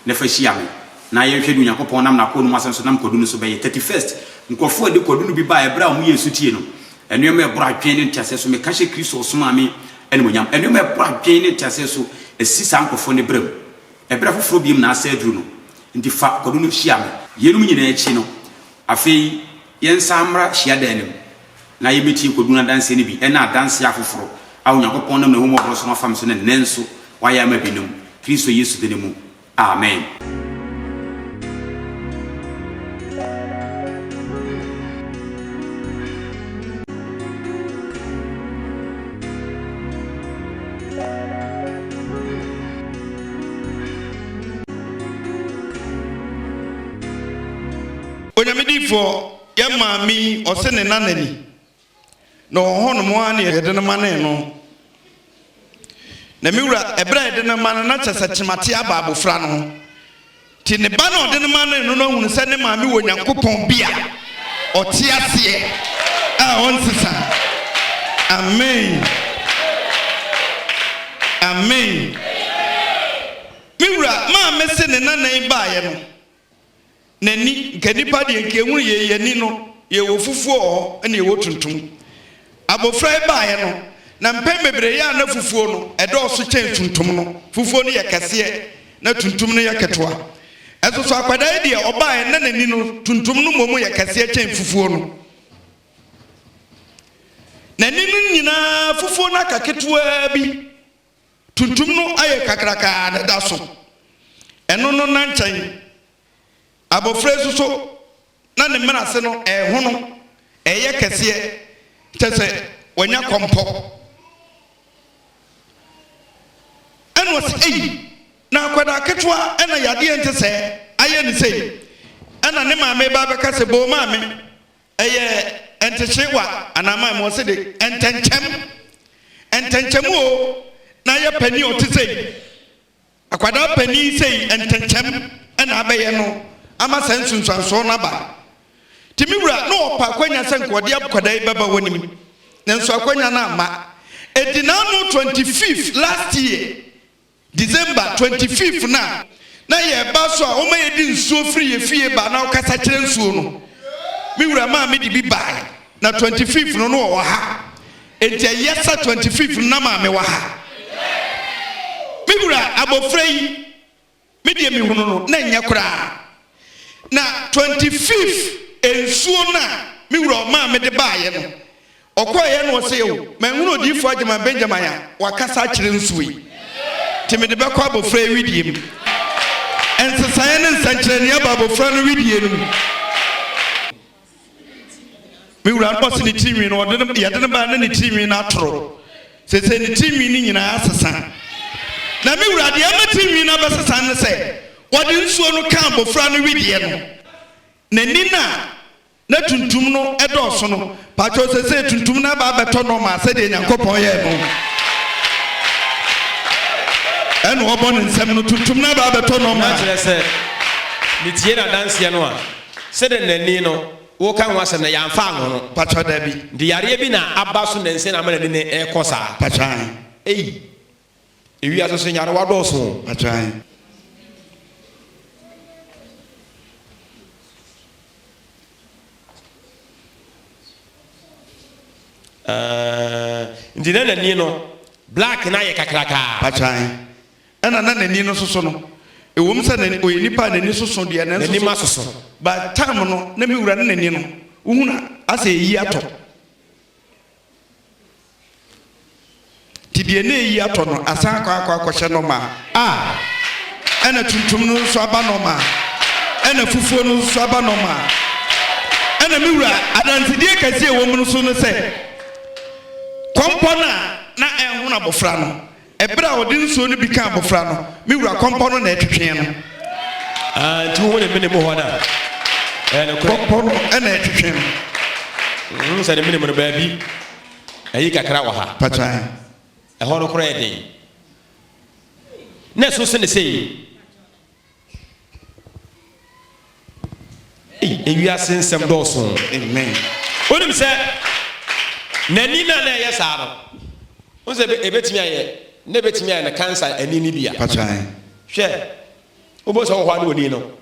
B: na fa hyia me na yɛnhwɛ deɛ Onyankopɔn nam N'akoa no mu asɛm so nam kwadu no so bɛyɛ. 31st, nkurɔfoɔ a ɛde kwadu no bi baeɛ berɛ a wɔyɛɛ nsutie no, Nneɛma a ɛboro adwene ne nteaseɛ so, meka hyɛ Kristo a ɔsomaa me animuonyam. Nneɛma a ɛboro adwene ne nteaseɛ so asi saa nkurɔfoɔ no berɛ mu. Ɛberɛ foforɔ biom na asa aduru no, nti fa kwadu no hyia me. Yeinom nyinaa akyi no, afei yɛnsan mmra hyiadan no mu na yɛmmɛtie kwadu no adanseɛ no bi ɛne adanseɛ afoforɔ a Onyankopɔn nam n'ahummɔborɔ so no afa me so ne nnɛ nso wayɛ ama binom, Kristo Yesu dini mu. Amen.
E: Onyame difoɔ yɛ maame yi ɔse ne nana ni Na ɔwɔ hɔnom ara na yɛde no manee no. Na me wura, ɛberɛ a yɛde no ma no, na kyerɛ sɛ kyemate aba abofra no ho. Nti ne ba no a ɔde no manee no no ahunu sɛ ne maame wɔ Nyankopɔn bi a ɔte aseɛ a ɔnsesa. Amen. Amen. Me wura, maame se ne nana yi baeɛ no, N'ani, nka nnipa deɛ nka ɛhunu yei, yɛn ani no, yɛwɔ fufuo wɔ hɔ ɛna yɛwɔ tuntum. Abɔfra yi baeɛ no, na mpɛn bebree yɛ a na fufuo no ɛdɔɔso kyɛn tuntum no. Fufuo no yɛ kɛseɛ na tuntum no yɛ ketewa. Ɛso so akwadaa yi deɛ ɔbaeɛ na n'ani no, tuntum no mmom yɛ kɛseɛ kyɛn fufuo no. N'ani no nyinaa fufuo no aka ketewaa bi, tuntum no ayɛ kakrakaa na ɛda so. Ɛno no na nkyɛn. Abɔfra yi nso so, na ne mene ase no ɛrehono, ɛreyɛ kɛseɛ, kyerɛ sɛ wanya kɔmpɔ. Ɛna ɔse, Ei, na akwadaa ketewa na yadeɛ nte sɛɛ ayɛ no sei? Ɛna ne maame ba bɛka sɛ, Boo maame, ɛyɛ ntehyewa anaa maame? Ɔse de, ntɛnkyɛm, ntɛnkyɛm o, na ayɛ panin a ɔte sei. Akwadaa panin sei ntɛnkyɛm na abɛyɛ no ama saa nsunsuansoɔ no aba. Nti me wura na ɔpɛ akwanya sɛ nka ɔde akwadaa yi bɛba w'anim, nanso akwanya no amma. Ɛdi n'ano 25th last year, December 25th no a na yɛreba so a wɔma yɛde nsuo firi yɛ fie ba na wokasa kyerɛ nsuo no, me wura maa mede bi baeɛ. Na 25th no na ɔwɔ ha. Enti ɛyɛ sɛ 25th no na maame wɔ ha. Me wura, abɔfra yi, me deɛ mehunu no na ɛnyɛ koraa. Na 25th nsuo no a me wura ɔmaa mede baeɛ no, ɔkɔeɛ na ɔse, O, manhunu odiyifoɔ Agyeman Benjamin a wakasa akyerɛ nsuo yi, nti mede bɛkɔ abɔfra yi wedeɛ mu. Nsesaeɛ ne nsɛnkyerɛnneɛ aba abɔfra no wedeɛ no mu. Me wura no ɔse ne tiri nwi no ɔde no yɛde no baa na ne tiri nwi no atoro sese ne tiri nwi no nyinaa asesa na me wura deɛ ɛma tiri nwi no abɛsesa ne sɛ wɔde nsuo no ka abɔfra no wedeɛ no n'ani no a na tuntum no ɛdɔɔso no pakyɛw sese tuntum no aba abɛtɔ nɔɔma sɛdeɛ Nyankopɔn yɛɛ no ɛna ɔbɔ ne nsam no tuntum no aba abɛtɔ nɔɔma.
F: Na kyerɛ sɛ metie n'adanseɛ no a Sɛdeɛ n'ani no woka ho asɛm no yɛamfa anwo no.
E: Pakyɛ dabi.
F: Nti yareɛ bi na aba so nansa na ama n'ani no rekɔ saa.
E: Pakyɛ ae.
F: Ei! Ewiase so nyarewa dɔɔso o.
E: Pakyɛ ae.
F: Aah, nti na n'ani no black no ayɛ kakrakaa.
E: Pakyɛ ae. Ɛna na n'ani no soso no, ɛwom sɛ na ɔyɛ nipa a n'ani soso deɛ, nanso
F: N'anim
E: so
F: asoso.
E: by time no na me wura ne n'ani no, wohunu a asɛ ɛyi atɔ. Nti deɛ na ɛyi atɔ no asan akɔ akɔ akɔhyɛ normal.
F: Ah!
E: Ɛna tuntum no nso aba normal. Ɛna fufuo no nso aba normal. Ɛna me wura, adansedie kɛseɛ ɛwɔ mu no nso ne sɛ, kɔmpɔ no a na ɛrehono abɔfra no, Ɛberɛ a ɔde nsuo no bi kaa abɔfra no, me wura kɔmpɔ no na ɛtwetwee no.
F: Ah, nti wohu ne mene mu hɔ no a, ɛyɛ nokorɛ.
E: Kɔmpɔ no na ɛtwetwe no.
F: Mm, sɛ ne mene mu no baabi, ayi kakra wɔ ha.
E: Pakyan.
F: Ɛhɔ no koraa yɛ den. Na ɛso sene sei. Ei, ewiase nsɛm dɔɔso.
E: Amen.
F: Wonim sɛ n'ani no a na ɛyɛ saa no, wohu sɛ ebetumi ayɛ na ebetumi ayɛ no kansa ani no bi a.
E: Pakyan.
F: Hwɛ, wobɛhu sɛ wɔ hɔ a na oni no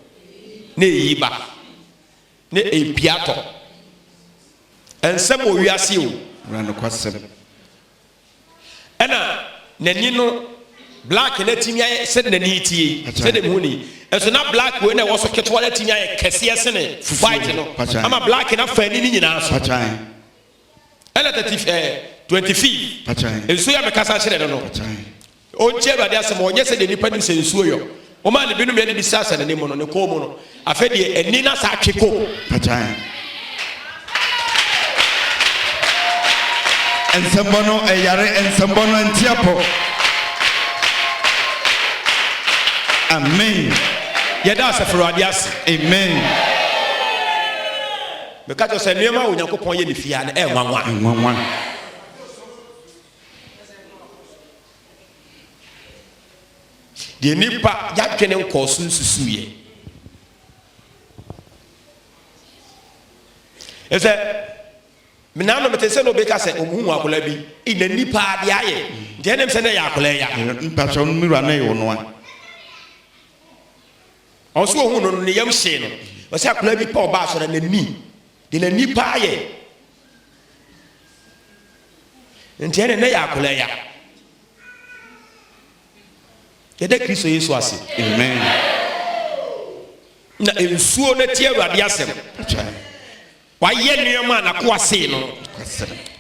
F: na eyi ba na epia tɔ. Nsɛm wɔ wiase o.
E: Wura nokwasɛm.
F: Ɛna n'ani no black no atumi ayɛ sɛde n'ani tie yi, sɛde mehu ni nso na black wei na ɛwɔ so ketewa no atumi ayɛ kɛseɛ sene white no ama black no afa ani no nyinaa so. Ɛna 30 eh, 25 nsuo yɛ mekasa kyerɛ no no Ɔntie Awurade asɛm, ɔnyɛ sɛdeɛ nnipa nim sɛ nsuo yɔ. Wɔmaa no binom yɛ de bi srasra n'anim no, ne kɔn mu no. Afei deɛ ani no asa atwe kom.
E: Pakyan. Nsɛmbɔ no ɛyare, nsɛmbɔ no ɛnte apɔ. Amen.
F: Yɛda Asafo Awurade ase.
E: Amen.
F: Meka kyerɛ sɛ nneɛma a Onyankopɔn yɛ ne fie ha no ɛnwanwa.
E: Ɛnwanwa.
F: Deɛ nnipa yadwene nkɔɔ so nsusuiɛ. Ɛsɛ menano mete sɛ na obi ka sɛ ɔmuhu akwadaa bi i n'ani paa deɛ ayɛ nti ɛnam sɛ na ɛyɛ akwadaa ya.
E: Mpakyɛw no mewura na ɛyɛ ɔnoa.
F: Ɔnso ohun no ne yam hyee no. Ɔsɛ akwadaa bi pa ɔbaa so na n'ani deɛ n'ani paa yɛ. Nti ɛne na yɛ akwadaa ya. Yɛda Kristo Yesu ase.
E: Amen.
F: Na nsuo no tie Awurade asɛm. Wayɛ nneɛma a n'akoa see no.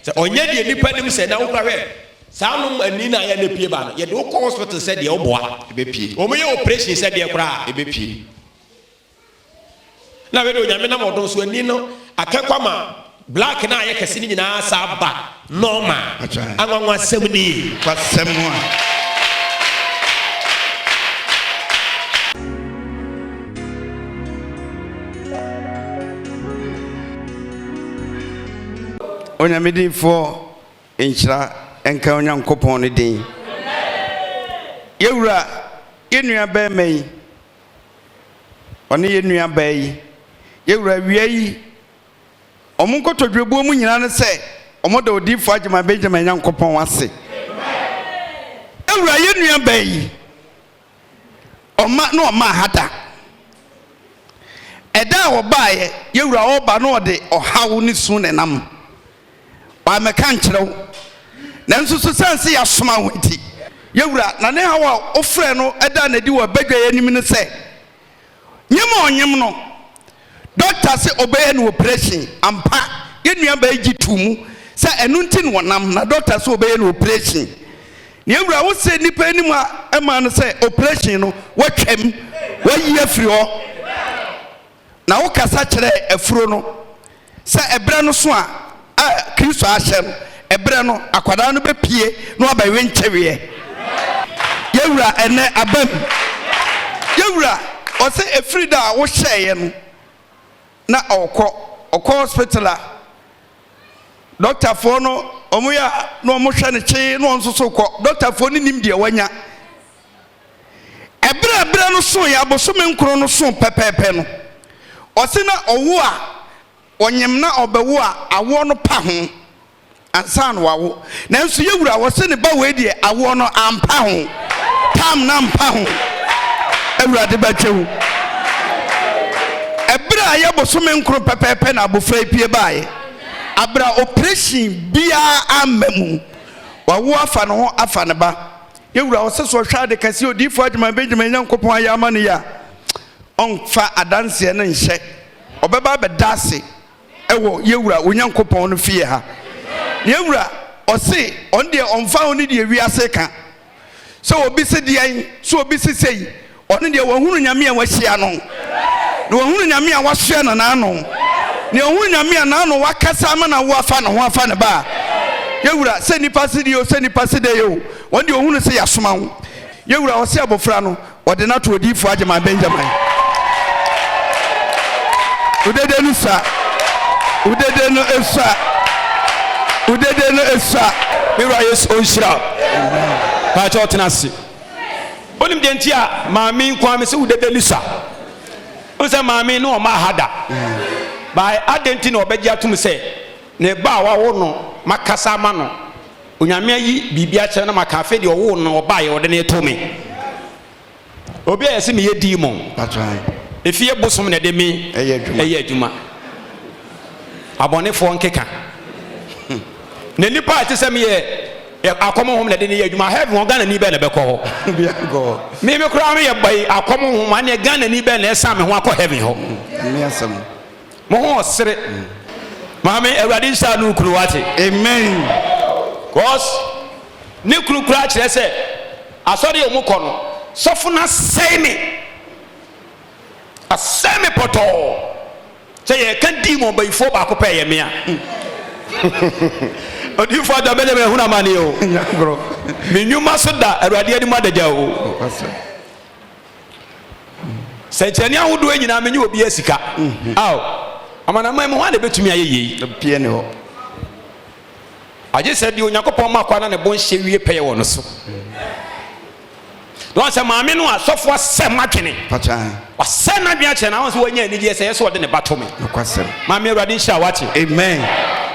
F: Sɛ ɔnyɛ deɛ nipa nim sɛ na wokura hwɛ saa nom ani na ayɛ na pie ba no yɛde wokɔ hospital sɛ deɛ woboa.
E: Ɛbɛpie.
F: Wɔn yɛ operation sɛ deɛ koraa.
E: Ɛbɛpie.
F: Na wei de Onyame nam ɔdom so ani no akɛkɔ ama black no a ayɛ kɛse no nyinaa asa aba normal. Anwanwasɛm nie.
E: Nokwasɛm a. Onyame difoɔ nhyira nka Onyankopɔn ne din. Yɛwura yɛnua bɛɛma yi ɔne yɛn nua baa yi, yɛn wura awia yi, wɔn nkotodwebuo mu nyinaa ne sɛ wɔda odiyifoɔ Agyeman Benjamin Nyankopɔn ase. Yɛn wura yɛn nua baa yi, ɔma na ɔma ha da. Ɛda a ɔbaeɛ, yɛn wura ɔreba na ɔde ɔhaw ne su na ɛnam. Wammɛka ankyerɛ wo. Nanso so sane sɛ yɛasoma wo nti, yɛn Wura, na ne haw a wofrɛɛ no daa no adi wɔ badwa yi anim ne sɛ, nyem a ɔnyem no, dɔkta se ɔbɛyɛ no oprehyɛn. Ampa, yɛn nuabaa yi gye too mu sɛ ɛno nti na ɔnam, na dɔkta se ɔbɛyɛ no oprehyɛn. Na yɛn Wura, wosɛ nnipa anim a ɛmaa no sɛ oprehyɛn no, woatwam, woayi afiri hɔ. Na wokasa kyerɛɛ afuro no sɛ ɛberɛ no so a a Kristo ahyɛ no, ɛberɛ no akwadaa no bɛpue na wabɛwe nkyeweɛ. Yɛwura, ɛnnɛ aba mu. Yɛwura, ɔse ɛfiri da a wohyɛeɛ no na ɔkɔ, ɔkɔ hospital a, dɔktafoɔ no wɔn yɛ a na wɔn hwɛ no kyee na wɔn nso so kɔ, dɔktafoɔ no nim deɛ wanya. Ɛberɛ a berɛ no soeɛ, abosome nkron no soo pɛpɛɛpɛ no, ɔse na ɔwo a, ɔnyem na ɔbɛwo a, awoɔ no pa ho ansa na wawo. Nanso yɛ wura, ɔse ne ba wei deɛ awoɔ no ampa ho, tam no ampa ho. Awurade bɛtwe wo. Ɛberɛ a ɛyɛ bosome nkron pɛpɛɛpɛ na abofra yi pue baeɛ, aberɛ a operation biara amma mu, wawo afa ne ho afa ne ba. Yɛn Wura, ɔsɛ sɛ ɔhwɛ ade kɛse a Odiyifo Agyeman Benjamin Nyankopɔn ayɛ ama no yi a, ɔmfa adanseɛ no nhyɛ. Ɔbɛba abɛda ase wɔ yɛn Wura Onyankopɔn no fie ha. Na yɛn Wura, ɔse ɔno deɛ ɔmfa ho ne deɛ wiase ka, sɛ obi se deɛn, sɛ obi se sei, Ɔno deɛ wahunu Nyame a wahyia no, na wahunu Nyame a wasoɛ no n'ano, na wahunu Nyame a n'ano wakasa ama no awo afa ne ho afa ne ba a. Yɛwura, sɛ nnipa se deɛ o, sɛ nnipa se dɛn o, wɔn deɛ ɔhunu sɛ yɛasoma wo. Yɛwura, ɔse abɔfra no, wɔde no ato odiyifoɔ Agyeman Benjamin. Wo dede no sua, wo dede no sua, wo dede no sua.
C: Me wura Yesu ɔnhyira wo. Paakyɛ ɔtena ase. Wonim deɛ nti a maame yi nko ara mese wo dede Lisa? Wohu sɛ maame yi ne ɔma ha da. By adɛn nti na ɔbɛgye atom sɛ ne ba a wawo no makasa ama no, Onyame ayi biribi akyerɛ no maka afei deɛ ɔwoo no ɔbaeɛ ɔde no reto me. Obi a yɛse meyɛ demon. Efie bosom na ɛde me ɛyɛ adwuma. Abɔnefoɔ nkeka. Na nipa a ɛte sɛ meyɛ akɔm honhom na ɛde ne yɛ adwuma heaven hɔ Ghana ni bɛn na ɛbɛkɔ hɔ? Me me koraa meyɛ bɛyi akɔm honhom aneɛ Ghana ni bɛn na ɛsan me ho akɔ heaven hɔ? Mo ho ɔsere. Maame Awurade nhyira no kunu wate.
E: Amen.
C: Cause ne kunu koraa kyerɛ sɛ asɔre a wɔn kɔ no sɔfo no asɛe me asɛe me pɔtɔɔ sɛ yɛka demon bayifoɔ baako pɛ ɛyɛ me a odiyifoɔ ada bɛnyɛ mɛhunu amane o me nnwuma so da awurade anim adagya o sɛnkyerɛnne ahodoɔ nyinaa menye obi asika mhm. ao amanaman mu hɔ a na ɛbɛtumi ayɛ yei agye sɛ deɛ onyankopɔn ma kwa na ne bo nhyɛ wie pɛyɛ wɔ no so Na wɔn sɛ maame no a sɔfo asɛ mo adwene. Wasɛ n'adwene akyerɛ na wɔn sɛ wɔanya anigyeɛ sɛ ɛyɛ sɛ ɔde ne ba to me. Maame Awurade nhyira wate.
E: Amen.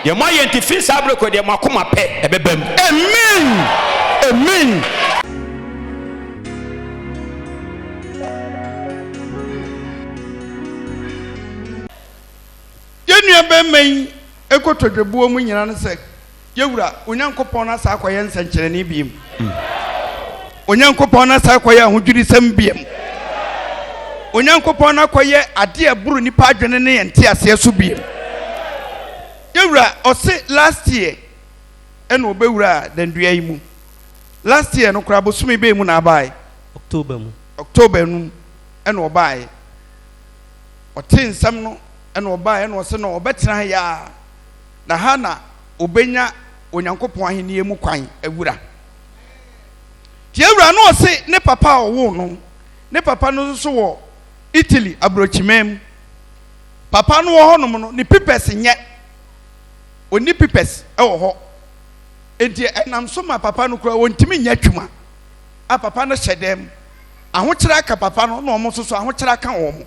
C: Deɛ mo ayɛ nti firi saa berɛ kɔ deɛ mo akoma pɛ ɛbɛba mu.
E: Amen. Amen. Yɛn nua bɛrima yi kotodwebuo mu nyina ne sɛ Yɛwura, Onyankopɔn no asa akɔyɛ nsɛnkyerɛnne biom. Onyankopɔn no asa akɔyɛ ahodwirisɛm biom. Onyankopɔn no akɔyɛ adeɛ a ɛboro nipa adwene ne yɛn nteaseɛ so biom. Yɛwura, ɔse last year. ɛna ɔbɛwuraa dandua yi mu. Last year no koraa bosome bɛn mu na abaeɛ?
G: October mu.
E: October no mu ɛna ɔbaeɛ. Ɔtee nsɛm no ɛna ɔbaeɛ ɛna ɔse no ɔbɛtena ha yi ara na ha na ɔbɛnya Onyankopɔn ahennie mu kwan awura. Nti awura no ɔse ne papa a ɔwoo no, ne papa no nso wɔ Italy aburokyiman mu. Papa no wɔ hɔnom no, ne pipɛs nyɛ. Ɔnni pipɛs wɔ hɔ. Nti ɛnam so ma papa no koraa ɔntumi nyɛ adwuma. A papa no hyɛ dɛm. Ahokyerɛ aka papa no na wɔn nso so ahokyerɛ aka wɔn.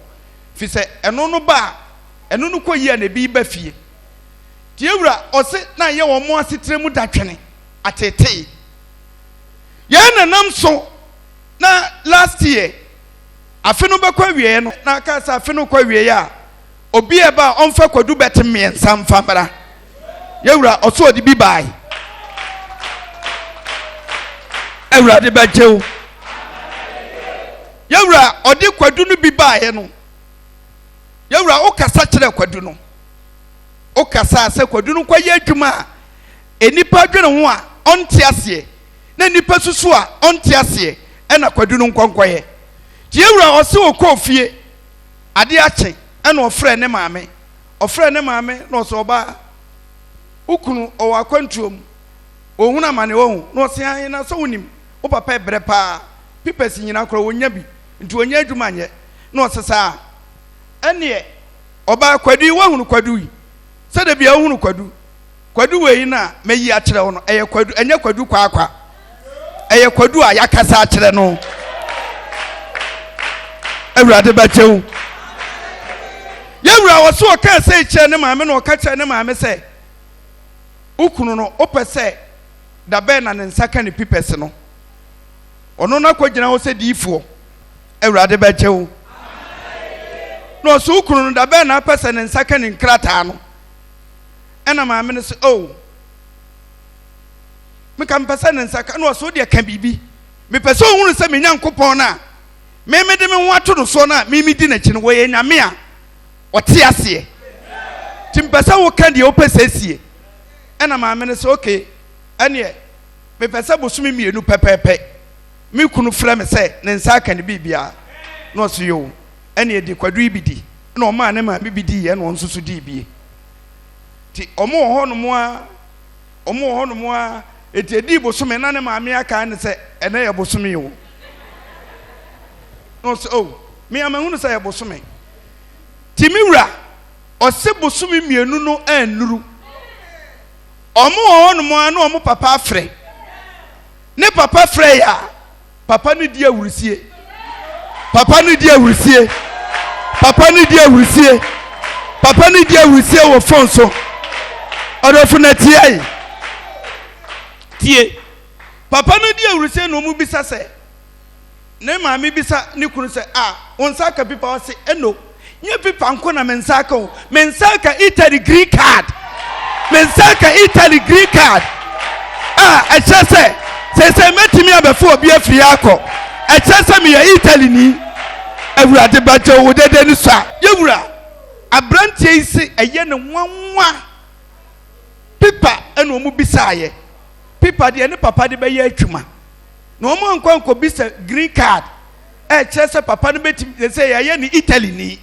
E: Fi sɛ ɛno no ba a, ɛno no kɔ yie a na ebi ba fie. Nti awura ɔse na ayɛ wɔn asetena mu dadwene, ateetee. Yɛn na nam so na last year afe no bɛkɔ awieɛ no na aka sɛ afe no kɔ awieɛ a obi a ɛba a ɔmfa kwadu bɛte mmiɛnsa mfa mmra. Yɛwura ɔso ɔde bi bae. Awurade bɛgye wo. Yɛwura ɔde kwadu no bi baeɛ no. Yɛwura wokasa kyerɛ kwadu no. Wokasa sɛ kwadu no kɔyɛ adwuma a nnipa dwene ho a ɔnte aseɛ na nnipa susu a ɔnte aseɛ ɛna kwadu no nkɔnkɔyɛ. Nti yɛwura ɔse ɔkɔɔ fie adeɛ akye ɛna ɔfrɛ ne maame. Ɔfrɛɛ ne maame na ɔse, Ɔbaa, wo kunu ɔwɔ akwantuo mu, ɔrehunu amane wahu? Na ɔse, Aane, na sɛ wonim, wo papa ɛbrɛ paa, pipɛs nyinaa koraa ɔnnya bi, nti ɔnnya adwuma nyɛ. Na ɔse, Saa? Ɛneɛ, ɔbaa, kwadu yi, woahunu kwadu yi? Sɛ da biara wohunu kwadu, Kwadu wei no a mayi akyerɛ wo no, ɛyɛ kwadu, ɛnyɛ kwadu kwaakwa. Ɛyɛ kwadu a yɛakasa akyerɛ no. Awurade bɛgye wo. Yɛwura wɔ so ɔkaa sɛ kyerɛ ne maame na ɔka kyerɛ ne maame sɛ, wo kunu no, wopɛ sɛ da bɛn na ne nsa ka ne pipɛs no? Ɔno no akɔgyina hɔ sɛ diifoɔ. Awurade bɛgye wo. Na ɔsɛ wo kunu no da bɛn na apɛ sɛ ne nsa ka ne nkrataa no? Ɛna maame no sɛ, Oh, meka mepɛ sɛ ne nsa ka. Ɛna ɔsɛ, wodeɛ ka biribi. Mepɛ sɛ ɔhunu sɛ me Nyankopɔn no a me mede me ho ato no soɔ no a me medi n'akyi no, wɔyɛ Nyame a ɔte aseɛ. Nti mepɛ sɛ woka deɛ wopɛ sɛ sie. Ɛna maame no sɛ, okay, ɛneɛ mepɛ sɛ bosome mmienu pɛpɛɛpɛ me kunu frɛ me sɛ ne nsa aka ne biribiara. Na ɔsɛ, yoo, ɛneɛ di kwadu yi bi di. Ɛna ɔmaa ne maame bi diiɛ ɛna ɔno nso so dii bie. Nti wɔn wɔ hɔnom ara, wɔn wɔ hɔnom ara, eti edii bosome na ne maame akae no sɛ ɛnɛ yɛ bosome o. Na ɔsɛ oh, me a mahunu sɛ yɛ bosome. Nti me wura, ɔse bosome mmienu no annuru. Wɔn wɔ hɔnom ara na wɔn papa afrɛ. Ne papa frɛ yɛ a, Papa no di ahurisie. Papa no di ahurisie. Papa no di ahurisie. Papa no di ahurisie wɔ fon so. Ɔdɔfo na tie. Tie. Papa no di ahurisie na wɔn bisa sɛ ne maame bisa ne kunu sɛ a wɔn nsa aka pipa ɔse ɛno. Nyɛ pipa nko na me nsa aka o, me nsa aka Italy green card. Me nsa aka Italy green card a ɛkyerɛ sɛ seesei mɛtumi abɛfo obi afiri akɔ. Ɛkyerɛ sɛ meyɛ Italy ni. Awurade bɛgye wo dede no sua. Yɛwura, aberanteɛ yi se ɛyɛ ne nwanwa. Pipa ɛna wɔn bisaeɛ. Pipa deɛ ne papa de bɛyɛ adwuma. Na wɔn ankɔ ankɔbisa green card. ɛkyerɛ sɛ papa no bɛtumi te sɛ yɛayɛ no Italy ni.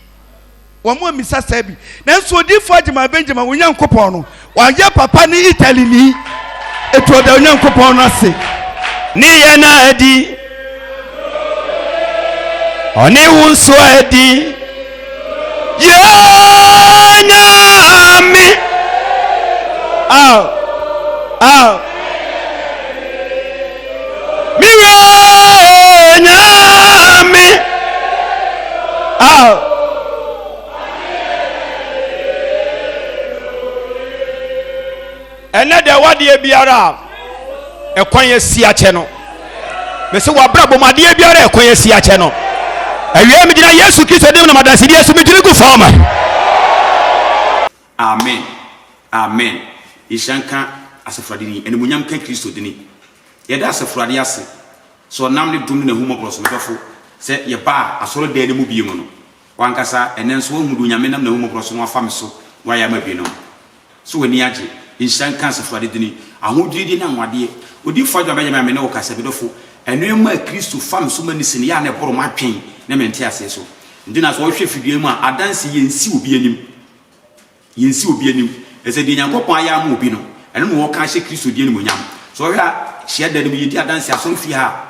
E: Wɔn ammisa saa bi. Nanso odiyifoɔ Agyeman Benjamin, Onyankopɔn no, wayɛ papa no Italy ni. Etu ɔda Onyankopɔn no ase.
H: Ne yɛn adi, ɔne wo nso adi. Yɛn Nyame. Aw, aw. Me wura Nyame. Aw.
C: Ɛnɛ deɛ wadeɛ biara a ɛkwan asi akyɛ no mese wabrabɔ mu adeɛ biara a ɛkwan asi akyɛ no awie megyina Yesu Kristo dim na madansedie so megyina gu fam.
B: Amen Amen Nhyira nka Asafo Awurade din, animuonyam nka Kristo dini. Yɛda Asafo Awurade ase sɛ ɔnam ne dom ne n'ahummɔborɔ so, me dɔfo, sɛ yɛbaa asɔredan no mu bio no, w'ankasa ɛnnɛ nso woahu deɛ Onyame nam n'ahummɔborɔ so na wafa me so na wayɛ ama binom. So w'ani agye? Nhyira nka Asafo Awurade dini. Ahodwirideɛ ne anwanwadeɛ. Odiyifoɔ Adwoa Benjamin a me ne wo kasa, me dɔfo, nnoɔma a Kristo fa me so ma no si no, yɛ a na ɛboro m'adwen ne me nteaseɛ so. Nti na sɛ wɔhwɛ fidua mu a, adanse yɛnsi obi anim. Yɛnsi obi anim. Ɛsɛ deɛ Nyankopɔn ayɛ ama obi no, ɛno na wɔka ahyɛ Kristo din animuonyam. Sɛ wɔhwɛ a, hyiadan no mu, yɛdi adanseɛ asɔrefie ha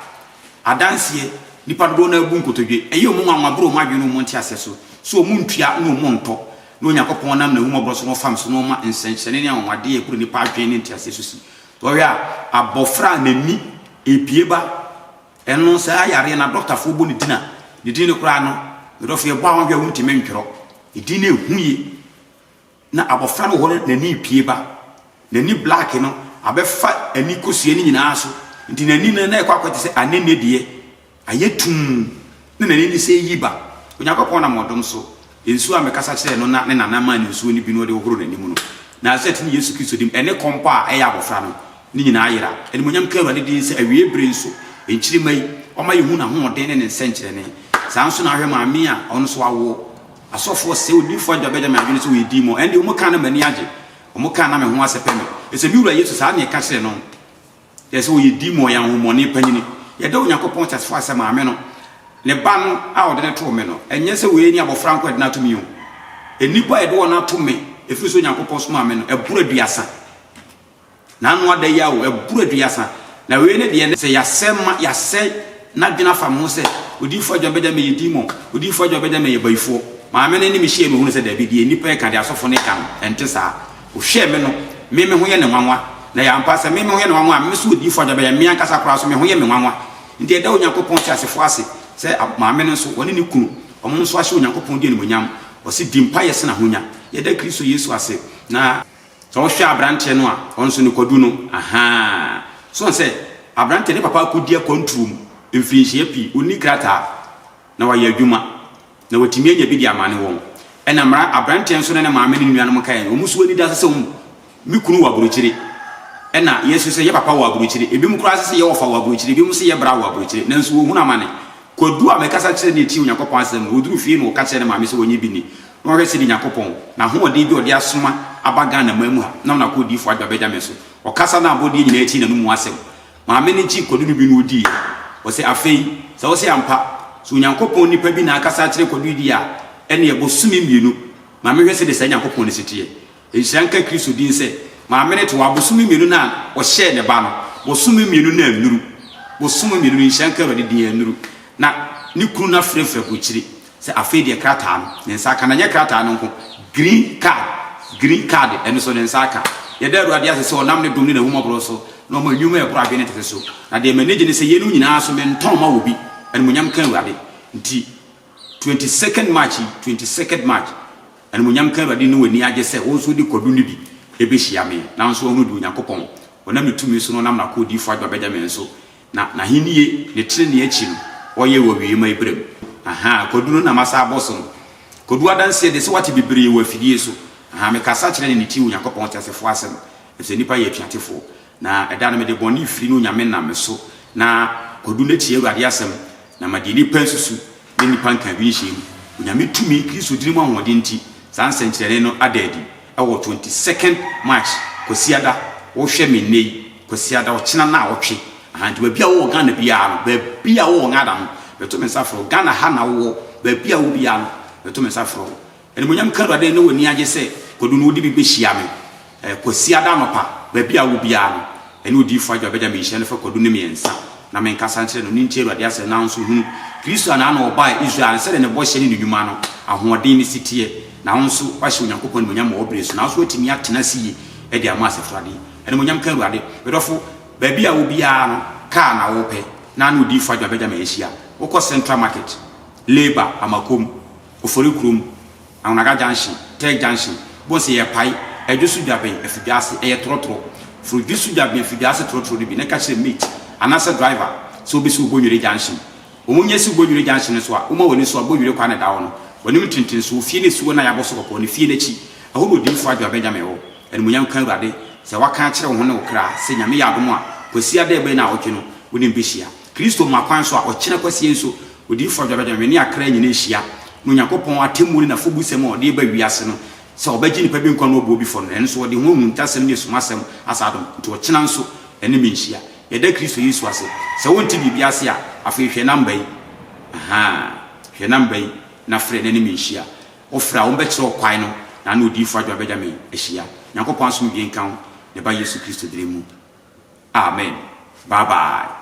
B: a, adanseɛ, nnipa dodoɔ no ara bu nkotodwe. Ɛyɛ wɔn nwanwa boro wɔn adwene ne wɔn nteaseɛ so, sɛ wɔn ntua ne wɔn ntɔ, na Onyankopɔn nam n'ahummɔborɔ so na ɔfam so na ɔma nsɛnkyerɛnne ne anwanwadeɛ a ɛboro nnipa adwene ne nteaseɛ so si. Sɛ wɔhwɛ a, abɔfra a n'ani repue ba, ɛno saa yareɛ no, adɔktafoɔ bɔ ne din a, ne din no koraa no, me dɔfo yɛbɔ a wɔhwɛ a wontumi ntwerɛ. Ne din no ɛhu yie. Na abɔfra no wɔ hɔ no n'ani repue ba. N'ani black no abɛfa ani kosua no nyinaa so. Nti n'ani no na ɛkɔ akɔ te sɛ anene deɛ. Ayɛ tumm na n'ani no sɛ reyi ba. Onyankopɔn nam ɔdom so, nsuo a mekasa kyerɛɛ no na ne nana maa no nsuo no bi na ɔde hohoro n'anim no, Nasaret ne Yesu Kristo dim, ɛne kɔmpɔ a ɛyɛ abɔfra no, ne nyinaa yera. Animuonyam nka Awurade din sɛ awiei bere nso, nkyirimma yi, ɔma yɛhu n'ahoɔden ne ne nsɛnkyerɛnne. Saa nso na ahwɛ maame a ɔno nso awoɔ. Asɔfoɔ sɛe odiyifoɔ Adwoa Benjamin adwene sɛ ɔyɛ demon. Ɛnde wɔn kaa na m'ani agye. Wɔn kaa na me ho asɛpɛ me. Ɛsɛ me Wura Yesu saa na ɛka kyerɛ no. Kyerɛ sɛ ɔyɛ demon, ɔyɛ ahonhommɔne panyini. Yɛda Onyankopɔn teasefo ase sɛ maame no, ne ba no a ɔde no too me no, ɛnyɛ sɛ wei ne abɔfra nko a ɛde no ato me o. Nnipa a yɛde wɔn ato me ɛfiri sɛ Onyankopɔn somaa me no, ɛboro aduasa. N'ano ada yi ara o, ɛboro aduasa. Na wei ne deɛ, sɛ yɛasɛ ma, yɛasɛ n'adwene afa me ho sɛ, Odiyifoɔ Adwoa bɛgya me yɛ demon, Odiyifoɔ Adwoa bɛgya me yɛ bayifoɔ. Maame no ne me hyiae mehunu sɛ dabi, deɛ nnipa reka, deɛ asɔfo no reka no, ɛnte saa. Ɔhwɛɛ me no, me me ho yɛ no nwanwa. Na ɛyɛ ampa, sɛ me me ho yɛ no nwanwa a, me nso odiyifoɔ Adwoa bɛyɛ, me ankasa koraa nso me ho yɛ me nwanwa. Nti ɛda Onyankopɔn teasefoɔ ase sɛ maame no nso, ɔne ne kunu, wɔn nso ahyɛ Onyankopɔn din animuonyam. Ɔse, Di mpaeɛ sene ahonya. Yɛda Kristo Yesu ase, na. Sɛ wohwɛ aberanteɛ no a, ɔno nso ne kwadu no, ahaa. So woahu sɛ aberanteɛ ne papa akɔdi akwantuo mu mfirinhyia pii, ɔnni krataa, na wayɛ adwuma, na watumi anya bi de amane wɔn. Ɛna mmara aberanteɛ nso ne ne maame ne ne nuanom kaeɛ no, wɔn nso ani da so sɛ wɔn, me kunu wɔ aburokyire, ɛna yɛn nso sɛ yɛ papa wɔ aburokyire, ebinom koraa sɛ yɛ wɔfa wɔ aburokyire, ebinom sɛ yɛ bra wɔ aburokyire, nanso wɔhunu amane. Kwadu a mekasa kyerɛ no tie Onyankopɔn asɛm no, ɔduru fie no ɔka kyerɛ ne maame sɛ wɔnyɛ bi nni. Na ɔhwɛ sɛdeɛ Nyankopɔn, n'ahoɔden bi a ɔde asoma aba Ghana man mu ha, nam n'akoa odiyifoɔ Adwoa Benjamin so. Ɔkasa na abɔdeɛ nyinaa tie n'anomu asɛm. Maame no gyee kwadu no bi na ɔdiiɛ. Ɔse, Afei, sɛ wose ampa, sɛ Onyankopɔn nipa bi na akasa akyerɛ kwadu yi deɛ a, ɛneɛ bosome mmienu, ma menhwɛ sɛdeɛ saa Nyankopɔn no si teɛ. Nhyira nka Kristo din sɛ maame no te hɔ abosome mmienu no a ɔhyɛɛ ne ba no, bosome mmienu no annuru. Bosome mmienu no, nhyira nka Awurade din, annuru. Na ne kunu no afrɛfrɛ aburokyire sɛ afei deɛ krataa no, ne nsa aka. Na ɛnyɛ krataa no nko, green card, green card, ɛno nso ne nsa aka. Yɛda Awurade ase sɛ ɔnam ne dom ne n'ahummɔborɔ so na ɔma nnwuma a ɛboro adwene ne ntete so. Na deɛ m'ani gye ne sɛ yeinom nyinaa so mentɔn mma obi. Animuonyam nka Awurade. Nti, 22nd March yi, 22nd March, Animuonyam nka Awurade ne w'ani agye sɛ wo nso wode kwadu no bi bɛhyia me, nanso wahunu deɛ Onyankopɔn, ɔnam ne tumi so na ɔnam n'akoa odiyifoɔ Adwoa Benjamin so, na n'ahennie, ne tenenee akyi no, ɔyɛɛ wɔ awieeɛ ma ɛberɛ mu. Ahaa, kwadu no na masan abɔ so no. Kwadu adanseɛ deɛ, sɛ woate bebree wɔ afidie so. Ahaa, mekasa kyerɛ ne ne tie Onyankopɔn teasefoɔ asɛm, ɛfiri sɛ nnipa yɛ atuatefoɔ. Na ɛda no mede bɔne firi ne Onyame nam me so, na kwadu no atie Awurade asɛm, na ma deɛ nnipa nsusu ne nnipa nka bi nhyɛ mu. Onyame tumi, Kristo dini mu ahoɔden nti, saa nsɛnkyerɛnne no ada adi wɔ 22nd March, Kwasiada, wohwɛ me nnɛ yi, Kwasiada, ɔkyena naawɔtwe, aha, nti baabi a wowɔ Ghana biara no, baabi a wowɔ Ghana no, meto me nsa frɛ wo, Ghana ha na wowɔ, baabi a wowɔ biara no, meto me nsa frɛ wo. Animuonyam nka Awurade na w'ani agye sɛ Kwadu no wode bi bɛhyia me eh, Kwasiada anɔpa, baabi a wowɔ biara no, ɛne Odiyifoɔ Adwoa bɛgya me nhyira no fa Kwadu no mmiɛnsa na menkasa nkyerɛ no, ne ntie Awurade asɛm, nanso hunu Kristo a n'ano ɔbaa Israel no sɛdeɛ ne bɔhyɛ ne ne nnwuma no ahoɔden no si teɛ, na wo nso woahyɛ Onyankopɔn animuonyam wɔ wo bere so, na wo nso woatumi atena ase yie de ama Asafo Awurade. Animuonyam nka Awurade. Me dɔfo, baabi a wowɔ biara no, kaa na wopɛ, na ne Odiyifoɔ Adwoa bɛgya me ahyia. Wokɔ Central Market, Labour, Amakom, Ofori kurom, Anwonaga junction, Tech junction, bohu sɛ yɛrepae Adwo so dwabɛn afidwaase, ɛyɛ trɔtrɔ. Foro dwo so dwabɛn afidwaase trɔtrɔ no bi na ka kyerɛ mate anaasɛ driver sɛ ɔbɛsi wo Bonwire junction. Wɔn nya si wo Bonwire junction no so a, woma w'ani so a, Bonwire kwan na ɛda hɔ no. W'anim ntentenso, ofie no a ɛsi hɔ no a yɛabɔ so kɔkɔɔ no, fie no akyi. Ɛhɔ na Odiyifoɔ Adwoa Benjamin wɔ. Animuonyam nka Awurade sɛ waka akyerɛ wo ho ne wo kra sɛ Nyame yɛ adom a, Kwasiada a ɛbɛn naawɔtwe no, wo ne me bɛhyia. Kristo ma kwan so a, ɔkyena Kwasia nso, Odiyifo Adwoa Benjamin, me ne akra nyinaa hyia, na Onyankopɔn atemmuo ne n'afɔbusɛm a ɔde reba wiase no. Sɛ ɔbɛgye nipa bi nkwa na wabu obi fɔ no, nanso ɔde ho ahuntasɛm ne asumasɛm asa adom. Nti ɔkyena nso, ɛne me nhyia. Yɛda Kristo Yesu ase. Sɛ wonte biribi ase a, afei hwɛ namba yi. Ahaa. Hwɛ namba yi na frɛ na ɛne me nhyia. Wofrɛ a, wɔbɛkyerɛ wo kwan no, na ne Odiyifo Adwoa Benjamin ahyia. Nyankopɔn asomdwoe nka wo, ne Ba Yesu Kristo dini mu. Amen. Bye bye.